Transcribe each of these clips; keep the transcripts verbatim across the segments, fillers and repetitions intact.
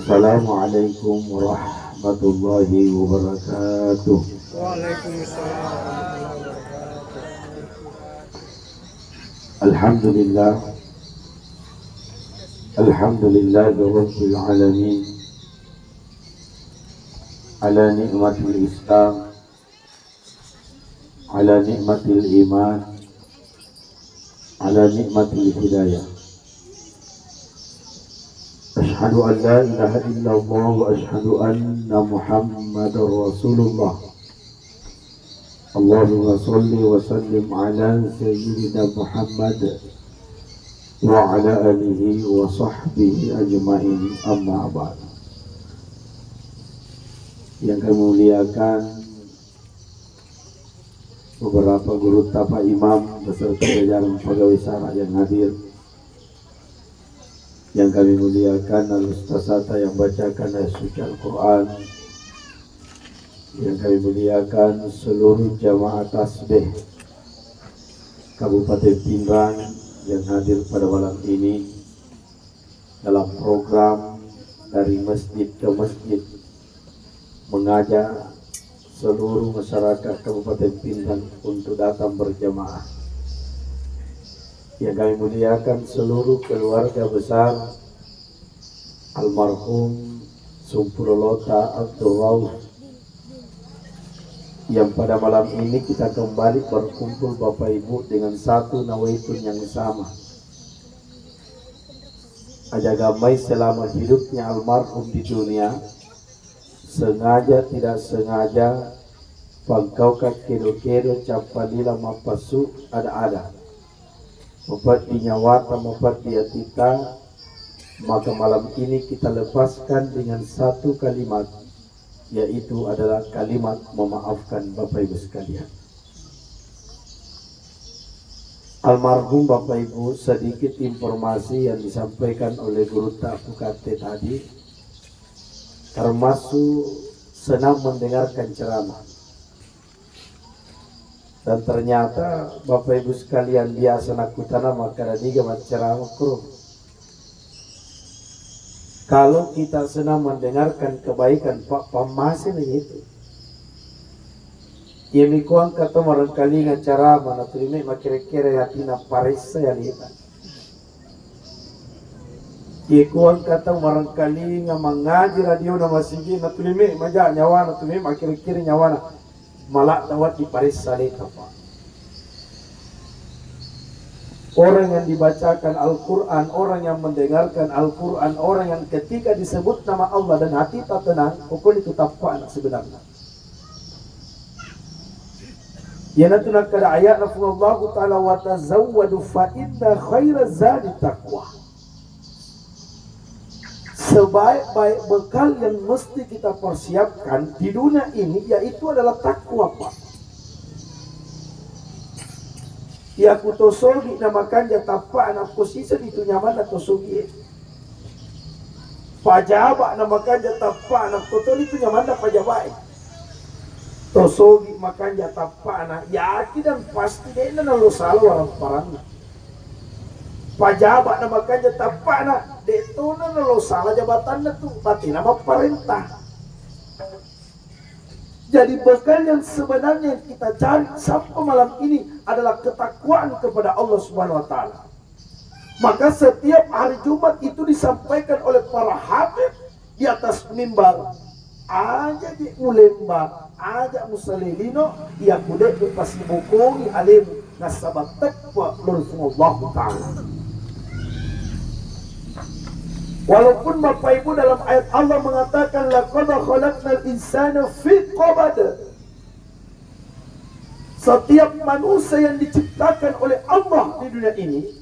Assalamualaikum warahmatullahi wabarakatuh. Waalaikumsalam warahmatullahi wabarakatuh. Alhamdulillah. Alhamdulillahirabbil alamin. Ala ni'matil Islam, ala ni'matil iman, ala ni'matil hidayah. Asyhadu an la ilaha illallah wa asyhadu anna Muhammadar Rasulullah. Allahumma shalli wa sallim ala sayyidina Muhammad wa ala alihi wa sahbihi ajma'in, amma ba'd. Yang kami muliakan beberapa guru, Pak Imam, beserta jajaran pegawai syara yang hadir. Yang kami muliakan al-ustazata yang bacakan ayat suci Al-Quran. Yang kami muliakan seluruh jamaah tasbih Kabupaten Pinrang yang hadir pada malam ini dalam program dari masjid ke masjid, mengajak seluruh masyarakat Kabupaten Pinrang untuk datang berjamaah. Yang kami muliakan seluruh keluarga besar almarhum Sumpurolota Abdul Rauf, yang pada malam ini kita kembali berkumpul Bapak Ibu dengan satu nawaitun yang sama. Aja gamai selama hidupnya almarhum di dunia, sengaja tidak sengaja, pangkaukan kedo-kedo, cappa lila, mappasu ada-ada, mapeddi nyawata, mapeddi atita, maka malam ini kita lepaskan dengan satu kalimat, yaitu adalah kalimat memaafkan, Bapak Ibu sekalian. Almarhum Bapak Ibu, sedikit informasi yang disampaikan oleh guru Pukatte tadi, termasuk senang mendengarkan ceramah. Dan ternyata Bapak Ibu sekalian, biasa nakkutana makkada niga macceramah kuro. Kalau kita senang mendengarkan kebaikan, Pak, pammasena itu. Iya miko engka to marengkalinga ceramah, natuli me makkere-kere atina, paressa aleta. Iya ko engka tau marengkalinga mangaji radio na masigi, natuli me maja nyawana, tuli me makkere-kere nyawana. Maladda wedding paressa aleta, Pak. Orang yang dibacakan Al-Quran, orang yang mendengarkan Al-Quran, orang yang ketika disebut nama Allah dan hati tak tenang, pokoknya itu tappana sebenarnya. Iyanatu nakkeda ayatna Puang Allahu Ta'ala, "Wa tazawwadu fa inna khaira zadi taqwa." Sebaik-baik bekal yang mesti kita persiapkan di dunia ini yaitu adalah takwa, Pak. Iya ku tosogi na makanja tappana, ko sisa itu nyamanna tosogi e. Pajaba na makanja tappana, ko toni tu nyamanna pajaba e. Tosogi makanja tappana, yakin dan pasti de'na nalo sala warang-paranna. Pajaba na makanja tappana, de' tona nalo sala jabatanna tu, batena mapparenta. Jadi bekal yang sebenarnya yang kita cari sampai malam ini adalah ketakwaan kepada Allah Subhanahu wa Ta'ala. Maka setiap hari Jumat itu disampaikan oleh para habib di atas mimbar, "Aja di mulemba, aja musalelino, iya kude pasibokongi alemu, nasaba tekwa lolfung Allahu Ta'ala." Walaupun Bapak Ibu dalam ayat Allah mengatakan, "Laqad khalaqnal insana fi kabad." Setiap manusia yang diciptakan oleh Allah di dunia ini,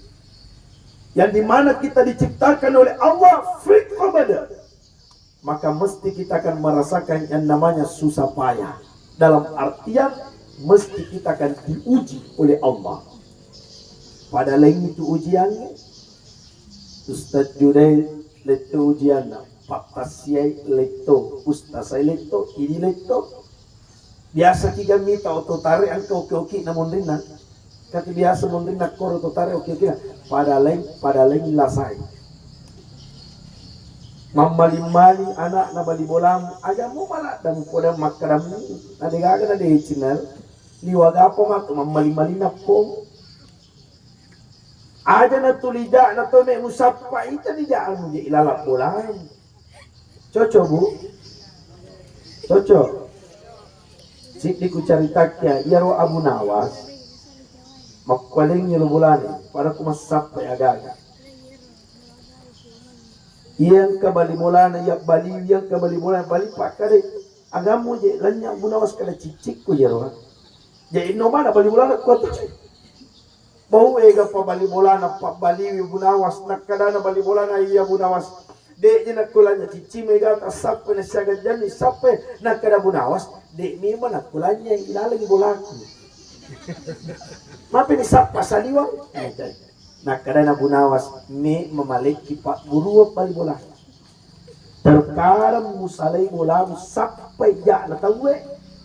yang dimana kita diciptakan oleh Allah fi kabad, maka mesti kita akan merasakan yang namanya susah payah. Dalam artian, mesti kita akan diuji oleh Allah. Pada lain itu ujiannya, Ustaz Junaid letto ujianna, Pak Tassiai letto, Ustaz Sai letto, ini letto. Biasa kiga mita oto tare engka oki-oki na monrinna. Kati biasa monrinna koro oto tare oki-oki na. Pada lain, pada lain lasai. Mammaling-maling ana'na bali bolamu, aja mu maladda mupoda makkadamu, na degaga na deceng na liwagapa matu mammaling-maling nappo. Aja natuli ja'na to me musappa ita ni ja'mu je ilalang bolamu. Cocok, Bu? Cocok. Siddi kucaritakki ya, iyaro Abu Nawas makkualengi lo bolana, pada ku massappa aga-aga. Iya engka bali bolana, iya bali, iya engka bali bolana, bali pakkade. Agamu je lanya Abu Nawas kada ciccikku iyaro. Je inno mana bali bolana kuat. Bau ega pabali bolana, pabbaliwi Bu Nawas, nakkadana bali bolana iya Bu Nawas. De je nakkulanya cici mega tassappe na siaga janni sappe, nakkada Bu Nawas, de memang nakkulanya ilalengi bolaku. Mape ni sappa saliwang? Nakkadana Bu Nawas, me mamalekki pabburuang bali bolana. Terkadang musalai bolamu sappai ja'na tauwe,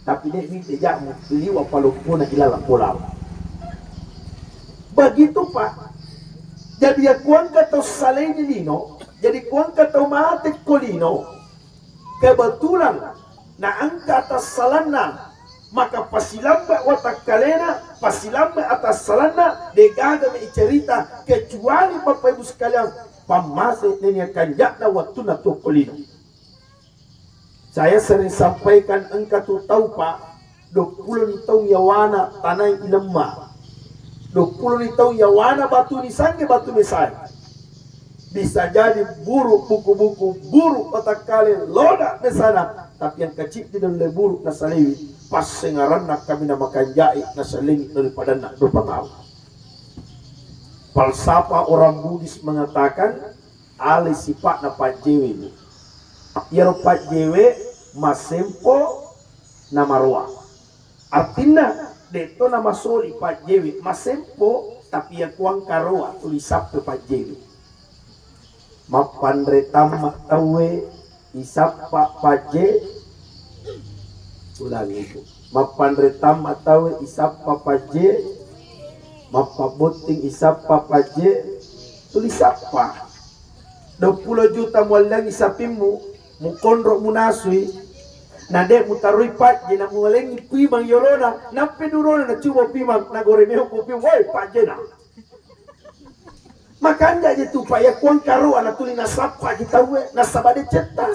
tapi de mite ja'mu liwa paloppona ilalang bolamu. Begitu, Pak. Jadi, ya kuangka tau salai di lino, jadi kuangka tau mate ko lino, kebetulan na engka atassalanna, maka pasilambe watakkalena, pasilambe atassalanna, degaga me icerita, kecuali Bapak Ibu sekalian, pammase nennia kanja'na wattunna tuo ko lino. Saya sering sampaikan, engka tu tau, Pak, duappulo ni taung yawana tanai ilemma. Duappulo ni taung yawana batu ni sangge batu mesai. Bisa jadi buruk buku-buku, buruk patakkale, loda mesana, tapi yang kecil di dalam buruk nasalewi, passengaranna kami na makanjai nasalengi daripada na rupa tahu. Falsafah orang Bugis mengatakan, ale sipa'na pajjewe. Iyaro pajjewe masempo namaroa. Artinna, de'to namasoli pajjewe masempo, tapi iya kuang karoa tuli sappe pajjewe. Mappanre tamma tauwe isappa pajje, ulangi, mappanre tamma tauwe isappa pajje, mappabbotting isappa pajje, tuli sappa. Duappulo juta muallengi sapimmu, mukonro munasui, na de mutaroi pajje, na mualengi pimang yolona, nappe durona nacubo pimang, nagore meho ko pimang, woi pajjena. Makanja je tu, Pak, ya kuang karoa natuli nasappa ki tauwe, nasaba decetta.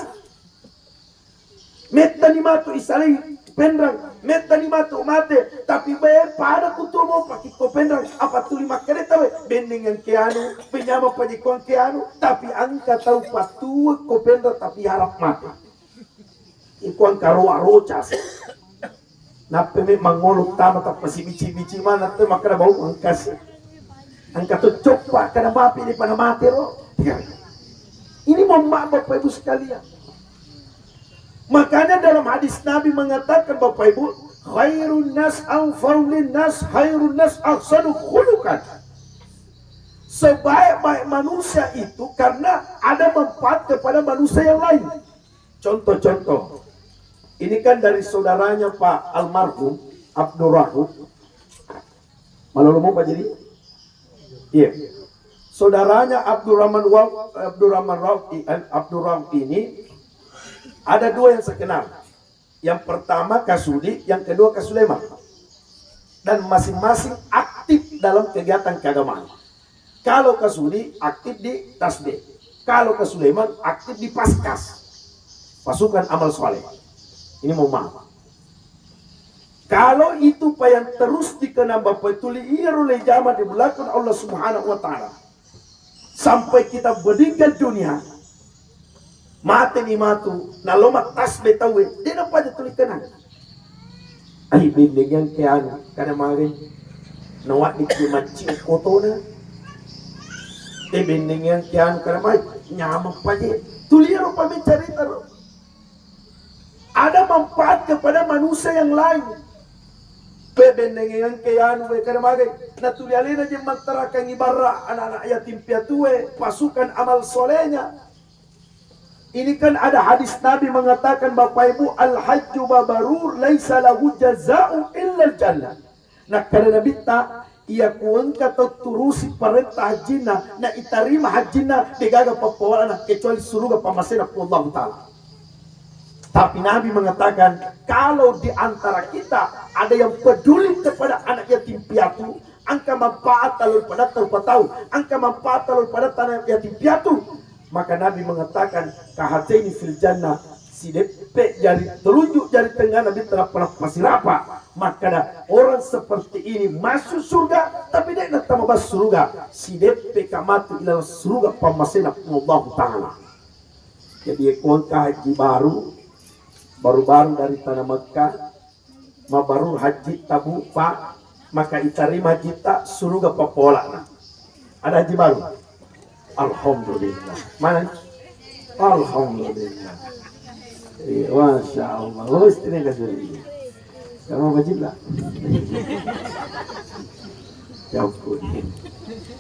Mettani matu isalai penrang, mettani matu mate, tapi bae pada kutuo mopa ki ko penrang, apa tuli makkeda tauwe, benneng yang keanu, penyama paje kuang keanu, tapi engka tau pattuo ko penrang tapi harap mate. Iko engka roa roca sih. Nappe me mangolo tama tappa sibici-bici mana te makkeda bau engka sih. Engka to coppa kada mapi di pada mate ro. Ini mohon maaf Bapak Ibu sekalian. Makanya dalam hadis Nabi mengatakan Bapak Ibu, khairun nas anfa'un nas, khairun nas ahsanu khuluqan. Sebaik-baik manusia itu karena ada manfaat kepada manusia yang lain. Contoh-contoh. Ini kan dari saudaranya Pak almarhum Abdurrahman. Malolo mau Pak jadi? Iya. Saudaranya Abdurrahman Wa-, Abdurrahman Rauf, eh, Abdurrahman ini ada dua yang saya kenal. Yang pertama Kasudi, yang kedua Kasuleman. Dan masing-masing aktif dalam kegiatan keagamaan. Kalau Kasudi aktif di Tasde, kalau Kasuleman aktif di Paskas, pasukan amal soleh. Ini mohon maaf. Kalau itu pa yang terus dikenang Bapak tuli iyaro le jama di belakang Allah Subhanahu wa Ta'ala. Sampai kita meninggal dunia, mate ni matu, nalo mattasbe tauwe, de napaja tuli kenang. Ai benneng yang ke anu, kada mare. Nawa di ke macci kotona. Eh benneng yang ke anu, kada mare. Nyamang paje. Tuli iyaro pa mencari taro. Ada manfaat kepada manusia yang lain. Pe benneng yang ke anu, kada mare. Natuli alena je mantarakan ibarat anak-anak yatim piatue, pasukan amal solehnya. Ini kan ada hadis Nabi mengatakan, Bapak Ibu, al-hajju mabrur laisa lahu jaza'u illal jannah. Nakkeda Nabitta, Iya ku engka tau turusi parenta hajjinna, na itarima hajjinna, degaga pappawalana kecuali suruga pammasena Puang Allahu Ta'ala. Tapi Nabi mengatakan, kalau di antara kita ada yang peduli kepada anak yatim piatu, engka manfaat talo pada tau patau, engka manfaat talo pada anak yatim piatu, maka Nabi mengatakan, "Kahataini fil jannah," sideppe jari telunjuk jari tengah Nabi terappa-rappa sirapa. Maka orang seperti ini masuk surga, tapi dia nak tambah surga. Sideppe kamatu ilalang surga pammasena Allahu Ta'ala. Jadi, engka haji baru, baru-baru dari tanah Mekah, mabrur haji tabu, Pak, maka itarima haji ta suruga papolana. Ada haji baru? Alhamdulillah. Mana? Alhamdulillah. Iya, Masya Allah. Oh, istrinya kasih. Kamu apa, Cip, lah? Ya ampun.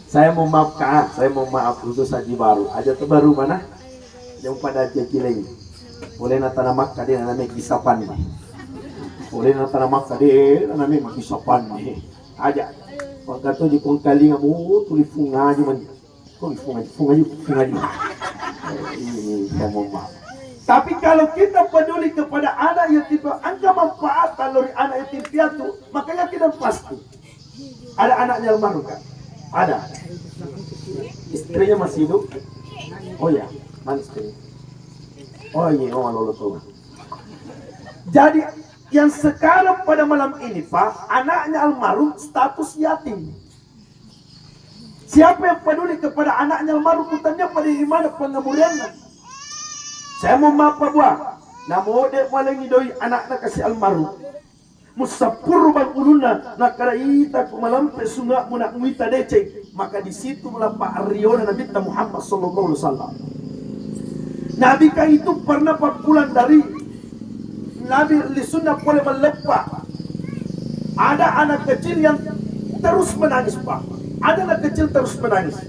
Saya mau maaf, Kak. Saya mau maaf khusus haji baru. Aja tuh baru mana? Yang pada haji lagi. Boleh na tanah Makkah dia namanya Gisapan nih. Boleh na tanah Makkah dia namanya Gisapan nih. Aja. Maka tuh di Kongkalinga bu tulis fungaji man. Kok fungaji, fungaji, fungaji. Eh, ini saya mau maaf. Tapi kalau kita peduli kepada anak yatim piatu, engka manfaat talo ri anak yatim piatu, maka yakin dan pasti ada anaknya almarhum, kan? Ada. Istrinya masih hidup? Oh ya, mana istrinya? Oh iya, oh lolo tuh. Jadi yang sekarang pada malam ini, Pak, anaknya almarhum status yatim. Siapa yang peduli kepada anaknya almarhum, kutanya pada di mana pengemuriannya. Saya mau maaf, Pak Buah. Namo de malengi doi anaknya kasih almarhum. Musappuru bang ulunna, nakada ita ku malampe sunga muna muita deceng. Maka di situ melapa riona Nabi Muhammad sallallahu alaihi wasallam. Nabi kan itu pernah pulang dari Nabi lisunna pole malleppa. Ada anak kecil yang terus menangis, Pak. Ada anak kecil terus menangis.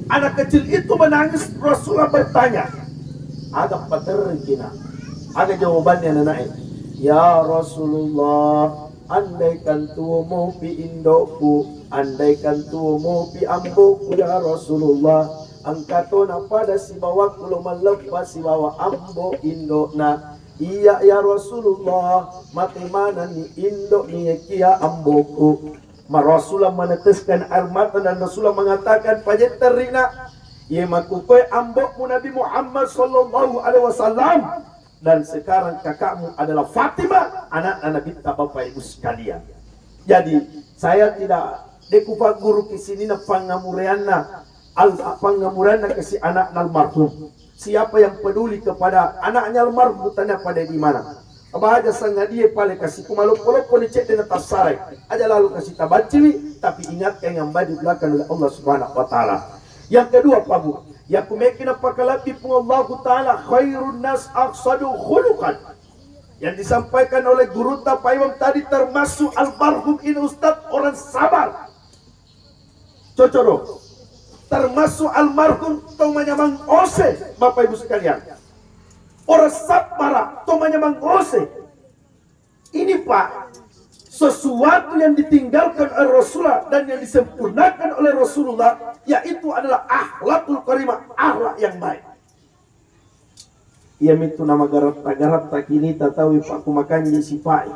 Anak kecil itu menangis, Rasulullah bertanya, "Aga paterrengkina?" Aga jawabannya anaknya? "Ya Rasulullah, andaikan tuo mopi indoku, andaikan tuo mopi amboku, ya Rasulullah, engka tona pada sibawaku lo malleppa sibawa ambo indona." Iya, ya Rasulullah, mate manenni indoni iyakiya amboku. Ma Rasulullah meneteskan air mata dan Rasulullah mengatakan, "Pajetterina, iye makkukue ambo'mu Nabi Muhammad sallallahu alaihi wasallam, dan sekarang kakakmu adalah Fatimah, anak Nabi ta, Bapak Ibu sekalian." Jadi, saya tidak, deku Pak Guru ke sini na pangamureanna, al pangamureanna ke si anak almarhum. Siapa yang peduli kepada anaknya almarhum, tanya pada di mana. Baja sangadie pale kasi kumaloppo-loppo ni cedde na tassarai. Aja lalu kasi tabaciwi, tapi ingatkan yang baik di belakang oleh Allah Subhanahu wa Ta'ala. Yang kedua, Pak Bu, yang kumekina pakalabbi Puang Allahu Ta'ala, khairun nas ahsanu khuluqan. Yang disampaikan oleh guru ta Pak Imam tadi termasuk almarhum ini Ustadz orang sabar. Cocoro. Termasuk almarhum to manyamang ose, Bapak Ibu sekalian. Orang sabbara to manyamang ose. Ini, Pak, sesuatu yang ditinggalkan oleh Rasulullah dan yang disempurnakan oleh Rasulullah, yaitu adalah akhlakul karimah, akhlak yang baik. Iya mitu nama garatta-garatta kini tatawi, Pak, kumakanji sipai.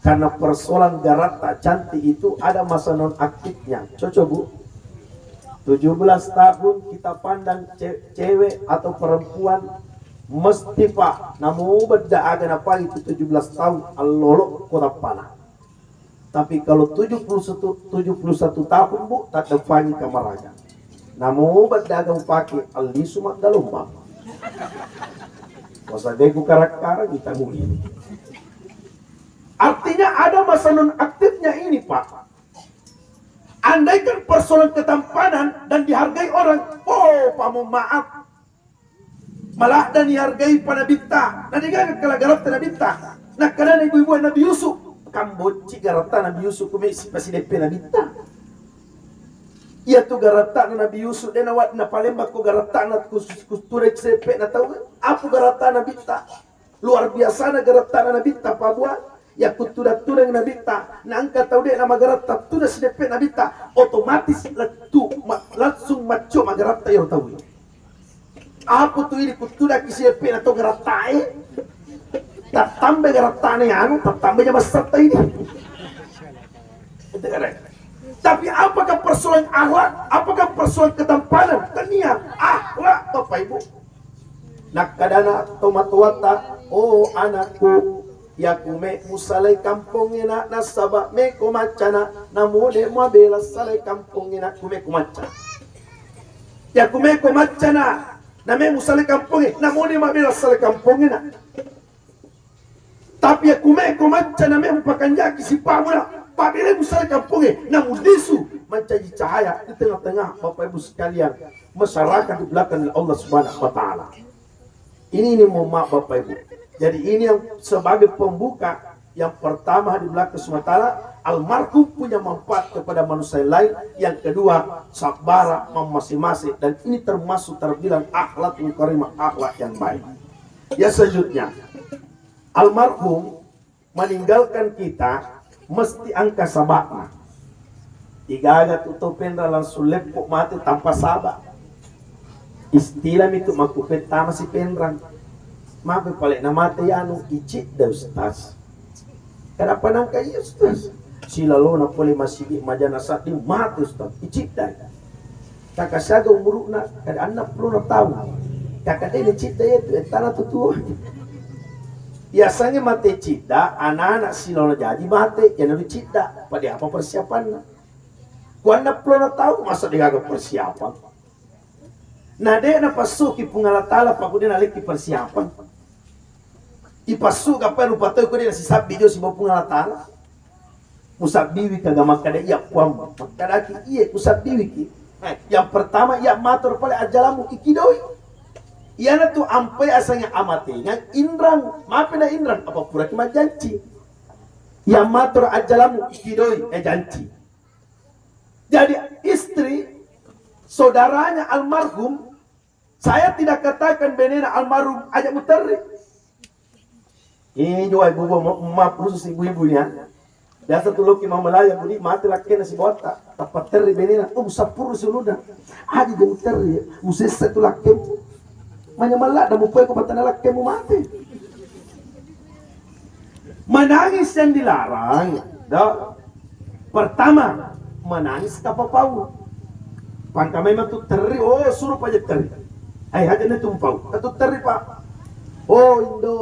Karena persoalan garatta cantik itu ada masa nonaktifnya. Cocok, Bu? Tujuh belas tahun kita pandang ce-, cewek atau perempuan mesti, Pak, namu bedda aga napagi itu tujuh belas tahun allolo kota pana. Tapi kalau tujuh puluh satu, tujuh puluh satu tahun, Bu, tak dapangi kamaraga. Namu bedda aga upake allisu maggalombang. Wasagai ku karak-karak kita muli. Artinya ada masa nonaktifnya ini, Pak. Andaikan persoalan ketampanan dan dihargai orang, oh, Pak, mohon maaf. Maladda nihargai pa Nabitta, na degaga kala garatta Nabitta. Nakkedana ibu-ibu Nabi Yusuf, kambocci garatta Nabi Yusuf, kumesi pasideppe Nabitta. Iyatu garatta Nabi Yusuf, de nawa-, napalembakko garatta na kus-, kusture seppe na tau, apu garatta Nabitta. Luar biasana garattana Nabitta, Pak Buah. Yakku tudang-tudang nabitta, naengka tau de' namagaratta tudang sideppe nabitta, otomatis lettu ma-, langsung maccio magaratta iyaro tau. Apa tu idi kuttudakki sideppe na to garattae? Tattambai garattana anu, tattambai jamasatta ini. Itu kan? Tapi apakah persoalan akhlak? Apakah persoalan ketampanan? Tania akhlak, Bapak Ibu. Nakkadana tomatoatta, "Oh anakku, yakume musalai kampongnge na, nasaba meko maccana, namode muabela salai kampongnge na, kumeko macca." Yakumeko maccana, name musalai kampongnge, namode mabela salai kampongnge na. Tapi yakumeko macca name mupakanjaki sipamuna, pabelai musalai kampongnge, namudisu mancaji cahaya di tengah-tengah Bapak Ibu sekalian, masyarakat di belakang Allah Subhanahu wa Ta'ala. Ini, ini mohon maaf Bapak Ibu. Jadi ini yang sebagai pembuka, yang pertama di belakang Subhanahu wa Ta'ala, almarhum punya manfaat kepada manusia lain. Yang kedua, sabara, mamase-mase, dan ini termasuk terbilang akhlakul karimah, akhlak yang baik. Ya selanjutnya, almarhum meninggalkan kita mesti engka saba'na. Degaga tu to penrang langsung leppo mate tanpa saba. Istilah mitu makkupeng tama si penrang. Mape pale na mate anu, icidda Ustaz. Kenapa nangka iya Ustaz? Silalona pole masigi majana saddi mate Ustaz. Icidda. Kaka siaga umuru'na, kada enneng pulona taung. Kaka de' ni cidda iya tu, ettana tu tuo. Biasanya mate cidda, anak-anak silona jaji mate, iyanaro cidda. Pada apa persiapanna? Ku enneng pulona taung, masa degaga persiapan? Na de' napassuki Puang Allah Ta'ala, pa ku de' nalekki persiapan. Ipassuka pa rupa tau ku de' nasisabbi jo sibawa Puang Allah Ta'ala. Musabbiwi kaga makkada iya Puang, makkadaki iye musabbiwiki. Eh, yang pertama iya matur pale ajjalamu ikidoi. Iyana tu ampai asange amatengang inrang, mape na inrang apa puraki majjanci. Iya matur ajjalamu ikidoi, eh janci. Jadi istri saudaranya almarhum, saya tidak katakan benena almarhum aja muterri. Ini juga ibu-ibu ma-, maaf khusus ibu-ibu ya. Biasa tu loki mamalaya budi mati lakkena sibawatta. Tappa terri benena, oh musappuru suluda. Aja jadi terri, musessa tu lakkemu. Manyamalla da mupoe ko batana lakkemu mati. Menangis yang dilarang, do. Pertama, menangis kapapau. Pangka memang tu terri, oh suruh paja terri. Ai haja ne tumpau, tu terri pak. Oh indo,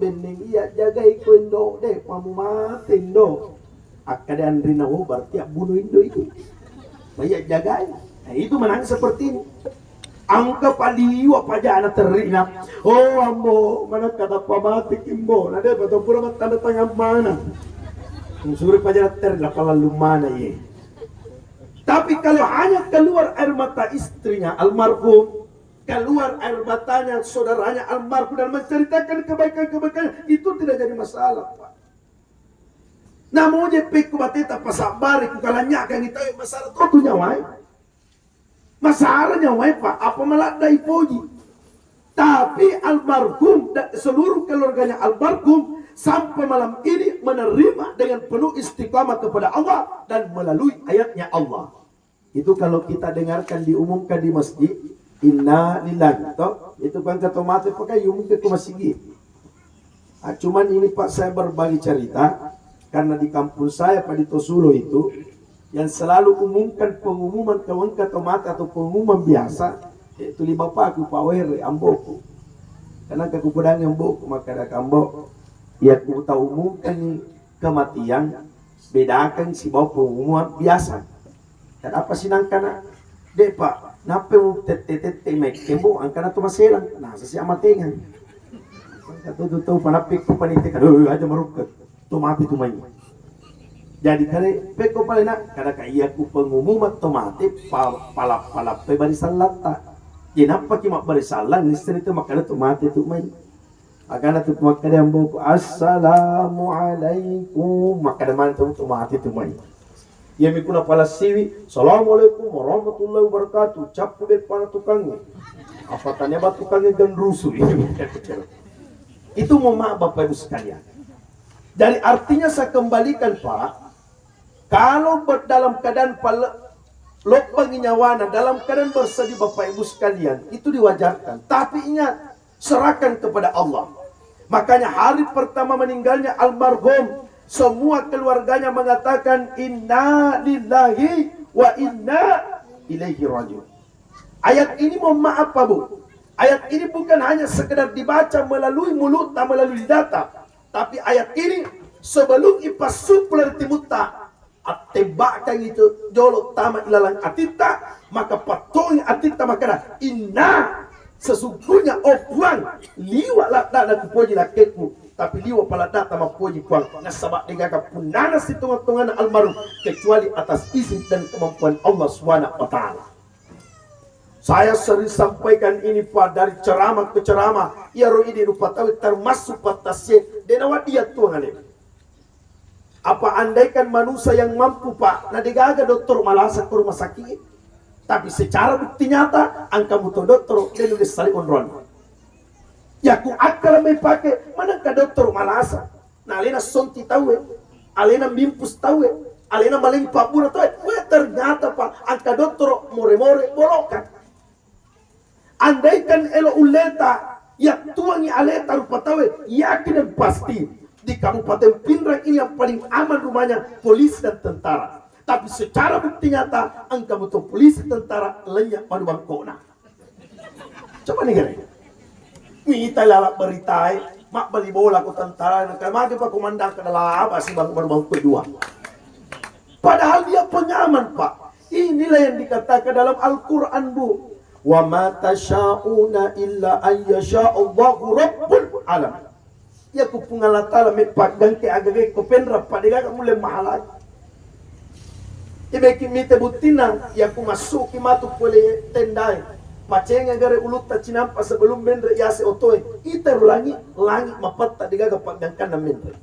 benneng iya jagai ko indo, de pamu mate indo. Akkada anrina, oh berarti abbunuh indo itu. Iya jagai. Nah, itu menangis seperti ini. Engka paliwa pajana terrina. Oh ambo, manakka tappa mati kimbo. Na de pato pura mattanda tangan mana. Suri pajana terri lapalallung mana ye. Tapi kalau hanya keluar air mata istrinya almarhum, keluar air matanya saudaranya almarhum dan menceritakan kebaikan-kebaikannya, itu tidak jadi masalah, Pak. Namoje pekko bateta pasabbari ku kalanyakangi tawe masalah to tu nyawai. Masalah nyawai, Pak, apa maladda ipoji. Tapi almarhum dan seluruh keluarganya almarhum sampai malam ini menerima dengan penuh istiqamah kepada Allah dan melalui ayatnya Allah. Itu kalau kita dengarkan diumumkan di masjid, inna lillahi, toh? Itu kan kata mati pakai umumkan ke masjid. Ah, cuman ini Pak, saya berbagi cerita karena di kampung saya Pak di Tosulo itu yang selalu umumkan pengumuman kawengka tomata atau pengumuman biasa, yaitu li bapakku Pak Were amboku. Karena aku pedang amboku maka ada ambo, ya ku tahu umumkan kematian bedakan sibawa pengumuman biasa. Kenapa sih nangkana? Dek Pak, nappe mu tette-tette mekkembo angkana tu maselang. Nah, sesi amatengan. Kata tu tau panappi ku panitia kan, "Eh, aja marukka. Tu mati tu mai." Jadi kare pekko pale nak, kada ka iya ku pengumuman tu mati pa-, palap-palap pe bari sallatta. Jadi nappa ki mabbari sallang, listrik tu makkada tu mati tu mai. Agana tu makkada amboku, "Assalamualaikum." Makkada maneng tu mati tu mai. Iya mi kuna pala siwi, "Assalamualaikum warahmatullahi wabarakatuh." Cappu be pana tukangnge. Apa tanya ba tukangnge ganrusu. Itu mohon maaf Bapak Ibu sekalian. Jadi artinya saya kembalikan, Pak, kalau ber-, dalam keadaan pale-, lobbangi nyawana, dalam keadaan bersedih, Bapak Ibu sekalian, itu diwajarkan. Tapi ingat, serahkan kepada Allah. Makanya hari pertama meninggalnya almarhum, semua keluarganya mengatakan, "Inna lillahi wa inna ilaihi rajiun." Ayat ini, mohon maaf, Pak Bu, ayat ini bukan hanya sekedar dibaca melalui mulutta, melalui data, tapi ayat ini sebelum ipassu pole ri timutta, attembakangi tu jolo tama ilalang atitta, maka pattongi atitta makkeda, "Inna, sesungguhnya, oh Puang, liwa laddana kupoji lakkekku, tapi liwa pa laddata mappoji, Puang, nasaba degaga punnana sitonga-tongana almarhum kecuali atas izin dan kemampuan Allah Subhanahu wa Ta'ala." Saya sering sampaikan ini, Pak, dari ceramah ke ceramah. Iyaro idi rupa tau termasuk pattasie, de nawaddi yattuangane. Apa andaikan manusia yang mampu, Pak, na degaga dottoro malasa ke rumah sakit? Tapi secara bukti nyata, engka muto dottoro de nulle sali onronna. Yaku akkala mai pake, manengka dottoro malasa. Na alena sonti tauwe, alena mimpus tauwe, alena malengi pabbura tauwe. Weh, ternyata, Pak, engka dottoro more-more boloka. Andaikan elo ulleta, yattuangi aleta rupa tauwe, yakin dan pasti di Kabupaten Pinrang ini yang paling aman rumahnya polisi dan tentara. Tapi secara bukti nyata, engka muto polisi tentara lenyap manu bangkona. Coba nih, gare. Mita lala beritae, mabbali bola ko tentara, na magi pa komandang kada laba si bang-, baru bangku dua. Padahal dia pengaman, Pak. Inilah yang dikatakan dalam Al-Quran, Bu. "Wa ma tasyauna illa an yasya Allahu rabbul alam." Iya ku Puang Allah Ta'ala me paggangke agaga ko penra, pa degaga mulle mahalaki. Ibeki mite buttina, iya ku massuki matu pole tendae. Pacenga gare ulutta cinampa sebelum menre yase otoe. Ita ro langi, langi mapetta degaga paggangkanna menre.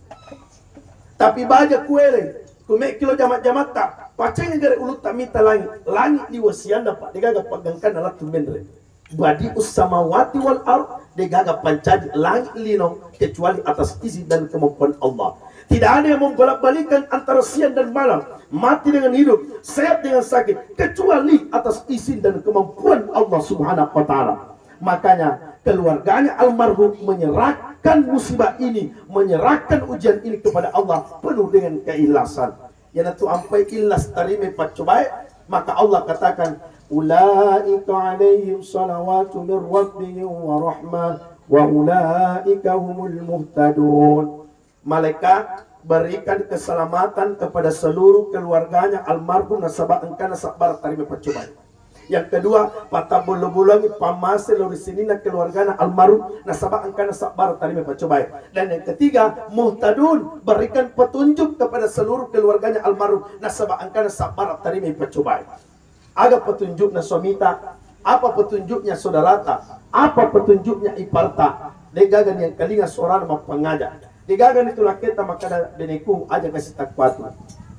Tapi baja kuele, ku me kilo jama-jamatta, pacenga gare ulutta mita langi, langi liwa sianna pa degaga paggangkanna lattu menre. Badius samawati wal ard, degaga pancaji langit lino kecuali atas izin dan kemampuan Allah. Tidak ada yang membolak-balikan antara siang dan malam, mati dengan hidup, sehat dengan sakit, kecuali atas izin dan kemampuan Allah Subhanahu wa Ta'ala. Makanya, keluarganya almarhum menyerahkan musibah ini, menyerahkan ujian ini kepada Allah penuh dengan keikhlasan. Iyanatu ampai ikhlas tarimai paccobae, maka Allah katakan, "Ulaika alaihim salawatu min rabbihim wa rahmah, wa ulaika humul muhtadun." Malaikat, berikan keselamatan kepada seluruh keluarganya almarhum nasaba engkana sabbara tarimai paccobae. Yang kedua, patabbollo-bolloangi pammase lao ri sininna keluargana almarhum nasaba engkana sabbara tarimai paccobae. Dan yang ketiga, muhtadun, berikan petunjuk kepada seluruh keluarganya almarhum nasaba engkana sabbara tarimai paccobae. Aga petunjukna suamita? Apa petunjuknya saudarata? Apa petunjuknya iparta? Degaga niangkalinga suarana mappangaja. Degaga ni tu lakketa makkeda, "Beneku, aja kasi takkua tu.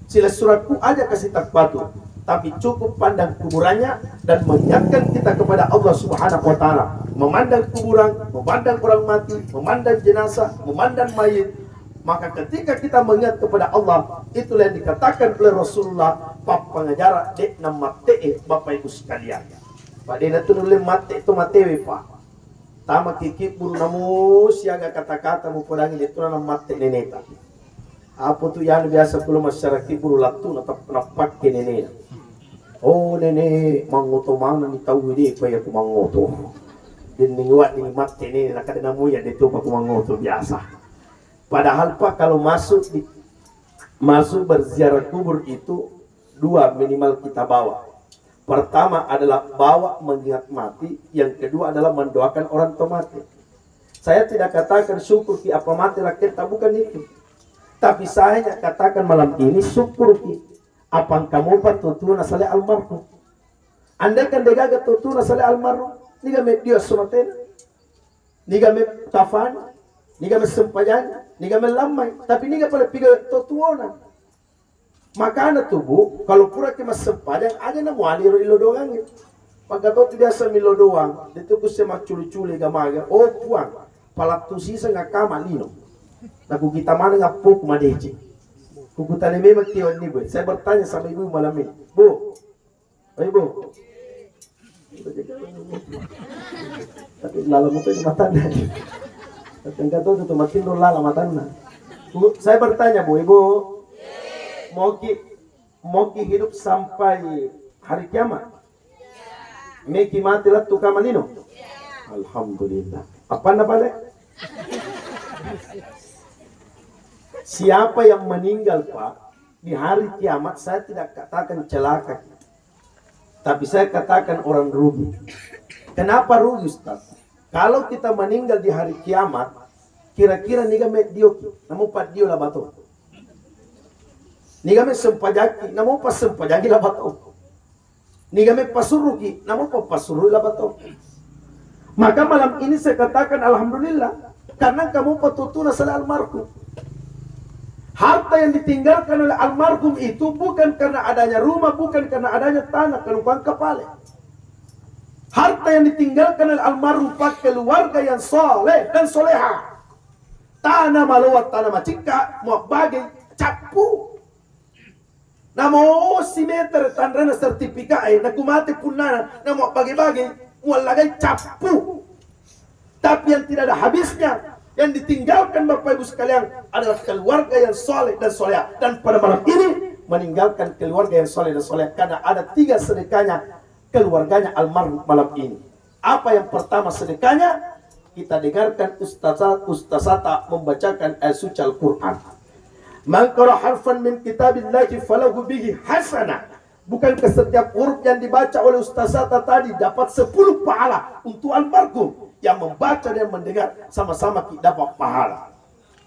Silessurakku, aja kasi takkua tu." Tapi cukup pandang kuburannya dan mengingatkan kita kepada Allah Subhanahu wa Ta'ala. Memandang kuburan, memandang orang mati, memandang jenazah, memandang mayit. Maka ketika kita mengingat kepada Allah, itulah yang dikatakan oleh Rasulullah, "Pappangajara de' nammatte'e, Bapak Ibu sekalian." Padena tu nulle matte to matewe, Pak. Tama kikibburu namo siaga kata-kata mupodangi de' tona nammatte neneta. Apa tu yanu biasa kulo masyarakat kibburu lattu natap-, nappakke nenena. "Oh, nene, mangoto maneng ni tau de' pa iya ku mangoto. Denning wadding matte nene, nakada namu iya de' to pa ku mangoto biasa." Padahal, Pak, kalau masuk di, masuk berziarah kubur itu dua minimal kita bawa. Pertama adalah bawa mengingat mati, yang kedua adalah mendoakan orang tua mati. Saya tidak katakan syukur ki apa mati lakketta, bukan itu. Tapi saya hanya katakan malam ini syukur ki apa engka mopa tutu nasale almarhum. Andaikan degaga tutu nasale almarhum, niga meddio esso matena. Niga me kafani, niga me sempajang, niga me lammai, tapi niga pale piga to tuona. Makana tu, Bu, kalau puraki massempajang, aja na muali ro illo doangnge. Pagga to tu biasa millo doang, de tu kusse macculi-culi gamaga, "Oh Puang, palattu siseng akkama lino." Nakukita maneng appoku madeceng. Kukutana memang ki wenni, Bu. Saya bertanya sama ibu malam ini. Bu, oh, Ibu. Tapi lala mutu matanna. Tapi engka tu tu matinro lala matanna. Bu, saya bertanya, Bu, Ibu. Moki, moki hidup sampai hari kiamat? Meki mati lettu ka malino? Alhamdulillah. Apanna pale? Siapa yang meninggal, Pak, di hari kiamat, saya tidak katakan celaka. Tapi saya katakan orang rugi. Kenapa rugi, Ustaz? Kalau kita meninggal di hari kiamat, kira-kira niga me dioki, namu paddio labato. Niga me sempajaki, namu pas sempajaki labato. Niga me pasurruki, namu pas pasurru labato. Maka malam ini saya katakan alhamdulillah, karena kamu patutuna sala almarhum. Harta yang ditinggalkan oleh almarhum itu bukan karena adanya rumah, bukan karena adanya tanah, kalau bangka pale. Harta yang ditinggalkan oleh almarhum, Pak, keluarga yang soleh dan soleha. Tanah maloa, tanah macikka, mau bagi cappu. Namo simeter tanrena sertifikat, eh, naku mate punnana, namo bagi-bagi, muallagai cappu. Tapi yang tidak ada habisnya, yang ditinggalkan Bapak Ibu sekalian adalah keluarga yang soleh dan soleha. Dan pada malam ini meninggalkan keluarga yang soleh dan soleha karena ada tiga sedekahnya keluarganya almarhum malam ini. Apa yang pertama sedekahnya? Kita dengarkan ustazah, ustazata membacakan ayat suci Al-Quran. "Man qara harfan min kitabillahi falahu bihi hasanah." Bukankah setiap huruf yang dibaca oleh ustazata tadi dapat sepuluh pahala untuk almarhum? Yang membaca dan mendengar sama-sama ki dapat pahala.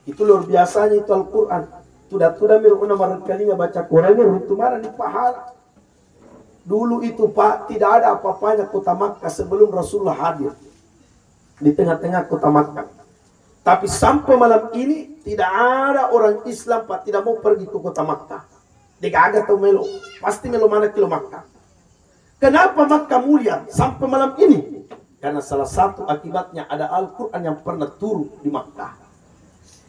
Itu luar biasanya itu Al-Quran. Tuda-tuda mi ru'una marengkalinga baca Quran, runtu mana ni pahala. Dulu itu, Pak, tidak ada apa-apanya kota Makkah sebelum Rasulullah hadir di tengah-tengah kota Makkah. Tapi sampai malam ini tidak ada orang Islam, Pak, tidak mau pergi ke kota Makkah. Degaga tau melo, pasti melo mana kilo Makkah. Kenapa Makkah mulia sampai malam ini? Karena salah satu akibatnya ada Al-Quran yang pernah turun di Makkah.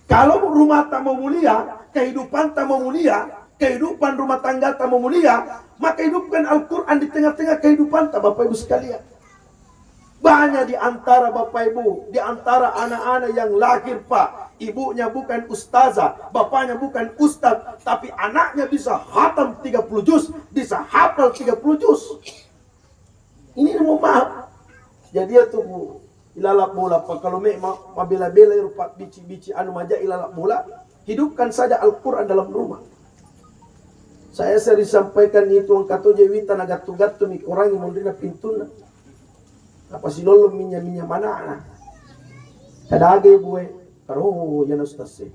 Kalau rumah tak mau mulia, kehidupan tak mau mulia, kehidupan rumah tangga tak mau mulia, maka hidupkan Al-Quran di tengah-tengah kehidupan tak, Bapak Ibu sekalian. Banyak di antara Bapak Ibu, di antara anak-anak yang lahir, Pak, ibunya bukan ustazah, bapaknya bukan ustaz, tapi anaknya bisa hatam tiga puluh juz, bisa hafal tiga puluh juz. Ini mau maaf. Jadi ya tuh, Bu, ilala bola, Pak, kalau me ma-, mabela-bela iro, Pak, bici-bici anu maja ilala bola, hidupkan saja Al-Quran dalam rumah. Saya sering sampaikan itu, engka to je wita na gattu-gattu ni kurangi monrina pintunna. Apa silollo minya-minya manana. Kadage bue, karo, oh, ya na ustaz e.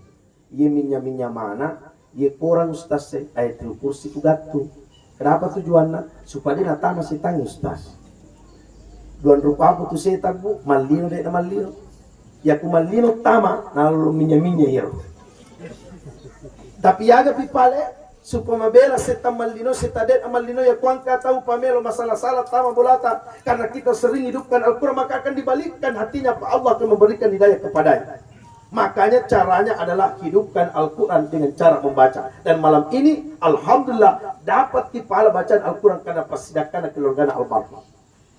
Iye minya-minya mana, iye korang ustaz e, Ayatul Kursi ku gattu. Kenapa tujuanna? Supaya de natama setan ustaz. Duan rupaku tu setan, Bu, mallino de na mallino. Ya ku mallino tama, nalolo minya-minya iyaro. Tapi yaga pi pale, supaya mabela setan mallino, setan de na mallino, ya ku engka tau pamelo masalah-salah tama bolata, karena kita sering hidupkan Al-Quran, maka akan dibalikkan hatinya, Pak, Allah akan memberikan hidayah kepadanya. Makanya caranya adalah hidupkan Al-Quran dengan cara membaca. Dan malam ini, alhamdulillah, dapat ki pahala bacaan Al-Quran karena pasidakana keluargana almarhum.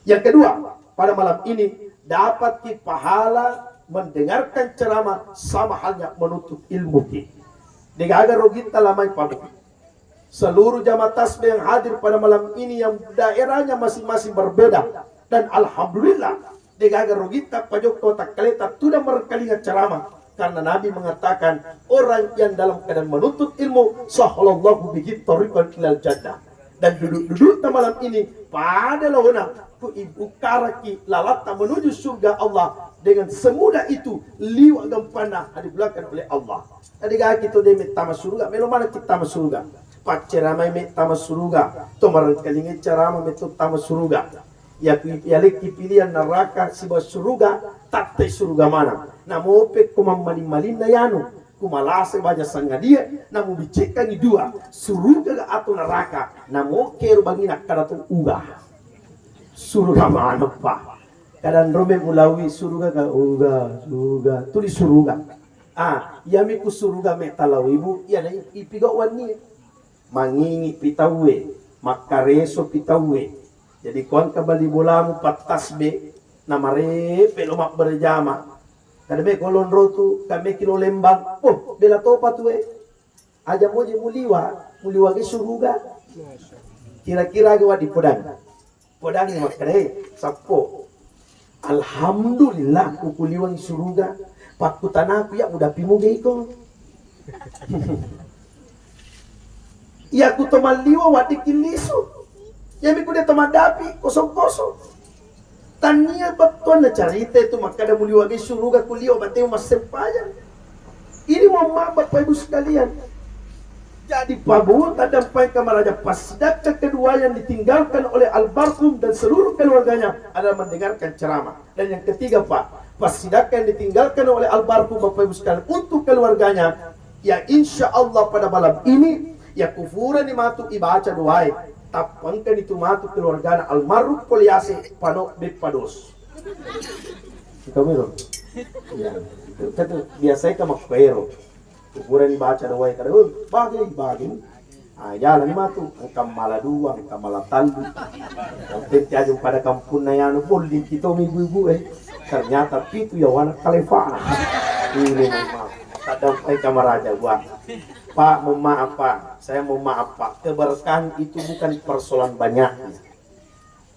Yang kedua, pada malam ini, dapat ki pahala mendengarkan ceramah sama halnya menuntut ilmu ki. Degaga rogitta lamai pabu. Seluruh jamaah tasbih yang hadir pada malam ini yang daerahnya masing-masing berbeda. Dan alhamdulillah, degaga rogitta pajokka watakkaleta tudang merengkalinga ceramah. Karena Nabi mengatakan, orang yang dalam keadaan menuntut ilmu, sahhalallahu bihi thariqan ilal jannah. Dan duduk-dudukta malam ini, pada laona ku ibu karaki lalatta menuju surga Allah dengan semudah itu, liwat gampangna dibelakang oleh Allah. Tadi gaki to de mettama suruga, melo mana kita tama suruga. Pacceramai mettama suruga, to marengkalingai ceramah metto tama suruga. Ya, yalekki pilihan neraka siba suruga, tattai suruga mana. Namo pekko mammaling-malinna yanu, kumalase baja sangadie, namu bicekkangi dua, suruga ga atau neraka. Namo kero bangina kada to uga. Suruga mana pa. Kadang robe mulawi suruga ga uga, suruga, tuli suruga. Ah, iyami ku suruga me talao ibu, iyana ipigau wanni. Mangingi pi tauwe, makkareso pi tauwe. Jadi ko engka bali bolamu pattasbe, namarepe lo mabberejama. Kada me ko lonro tu, kame kilo lembang. Oh, bela topa tu e. Aja moje muliwa, muliwa ge suruga. Kira-kira ge wadi podang. Podangi makkeda, "Eh, sappo. Alhamdulillah, kukuliweng suruga. Pakkutanaku ya mudapi muge iko." Iya ku to malliwa waddi killisu. Yami ku de to maddapi kosong-kosong. Tania bettuanna carita itu makkeda muliwa ge suruga kuliwa bateu massempajang. Ini mohon maaf Bapak Ibu sekalian. Jadi Pak Bu, tadampai kamaraja, passidakka kedua yang ditinggalkan oleh almarhum dan seluruh keluarganya adalah mendengarkan ceramah. Dan yang ketiga Pak, passidakka yang ditinggalkan oleh almarhum Bapak Ibu sekalian untuk keluarganya, ya insya Allah pada malam ini, ya kufurani matu ibaca doae, tappangkani tu matu keluargana almarhum pole yase pano beppa dos. Engka miro. Ya, itu kan biasanya ka makkuero. Purani baca doae kada, "Eh, bage, bage." Ah, jalani matu, engka mala dua, engka mala tallu. Yang penting aja pada kampunna yanu, bolli kita ibu-ibu eh. Ternyata pitu ya wana kalefa. Ini mohon maaf. Tadampai kamaraja buat. Pak, mohon maaf Pak. Saya mohon maaf Pak. Keberkahan itu bukan persoalan banyaknya.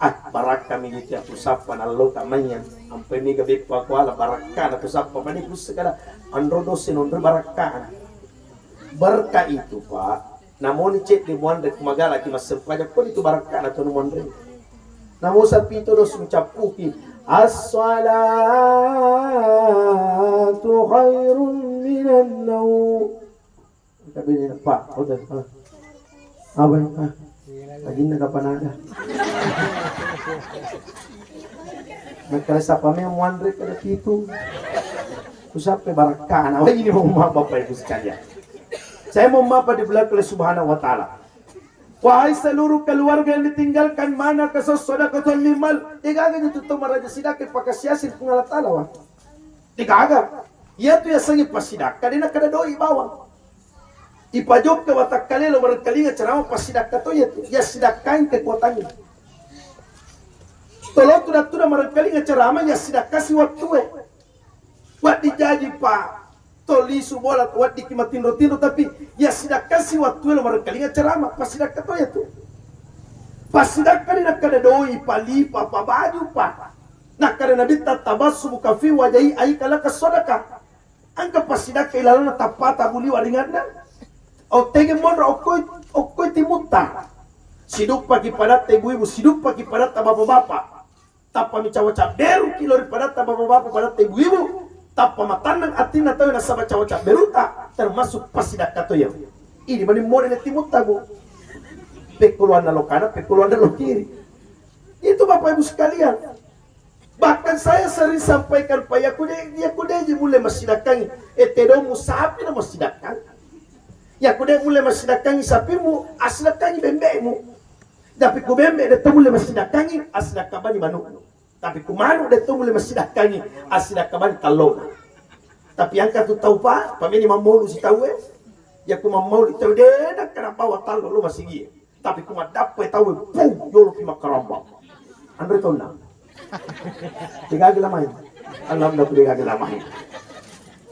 Ah, barakka mi tu kusappa nallo ka mayyang. Ampai mega beppa kuala barakkana kusappa pani kusse kada anro dosse nonro barakkana. Berkah itu, Pak. Namoni cedde muanre kumagalaki massempajang koni tu barakkana tu muanre. Namo sapi to dos mucappuki. As-salatu khairum minan naum. Tapi ini, Pak, udah, ah. Apa ini? Ah. Lagi nak kapan ada? Nak kala sapa me muanre kada pitu. Kusape barakkana. Wah, ini mohon maaf Bapak Ibu sekalian. Saya mohon maaf di belakang oleh Subhanahu wa Ta'ala. Wahai seluruh keluarga yang ditinggalkan, mana kesosodakatan mimal. Degaga itu tuh maraja sidake pakasiasin Puang Allah Ta'ala, wah. Degaga. Iya tu yasengi pasidakka, dena kada doi bawang. Ipajokka watakkalelo barangkalinga ceramah passidakka to iya tu. Ya sidakkain kekuatannya. Tolo tu dattu na barangkalinga ceramah ya sidakkasi wattue. Waddi jaji pa to lisu bola, waddi ki matinro-tinro, tapi ya sidakkasi wattue lo barangkalinga ceramah passidakka to iya tu. Passidakka ni nakkada doi, palipa, pabaju pa. Nakkada Nabitta, "Tabassumu ka fi wajahi aika laka sadaqah." Engka passidakka ilalenna tappata buliwa ringanna. Ottege monro okkoi, okkoi timutta. Siduppaki padatta ibu-ibu, siduppaki padatta bapa-bapa. Tappa mi cawa cabberuki lori padatta bapa-bapa, padatta ibu-ibu. Tappa matannang atinna tau nasaba cawa cabberuta, termasuk passidakka to iya. Ini mani model timutta, Bu. Pekkuluanna lo kana, pekkuluanna lo kiri. Itu Bapak Ibu sekalian. Bahkan saya sering sampaikan, Pak, yakude, yakude ji mulle massidakkangi, eh, tedomu sapi na massidakkang. Yakude mulle massidakkangi sapimu, assidakkangi bembe'mu. Tapi ku bembe de to mulle massidakkangi, assidakka bani manu'mu. Tapi ku manu de to mulle massidakkangi, assidakka bani tallo'na. Tapi engka tu tau, Pak, pameni mammaulu si tau e. Yaku mammaulu tau de nakkana bawa tallo lo masigie. Tapi ku maddappai tauwe, pung, yolopi makkarambang. Anre tonna. Degage lamai. Alhamdulillah, degage lamai.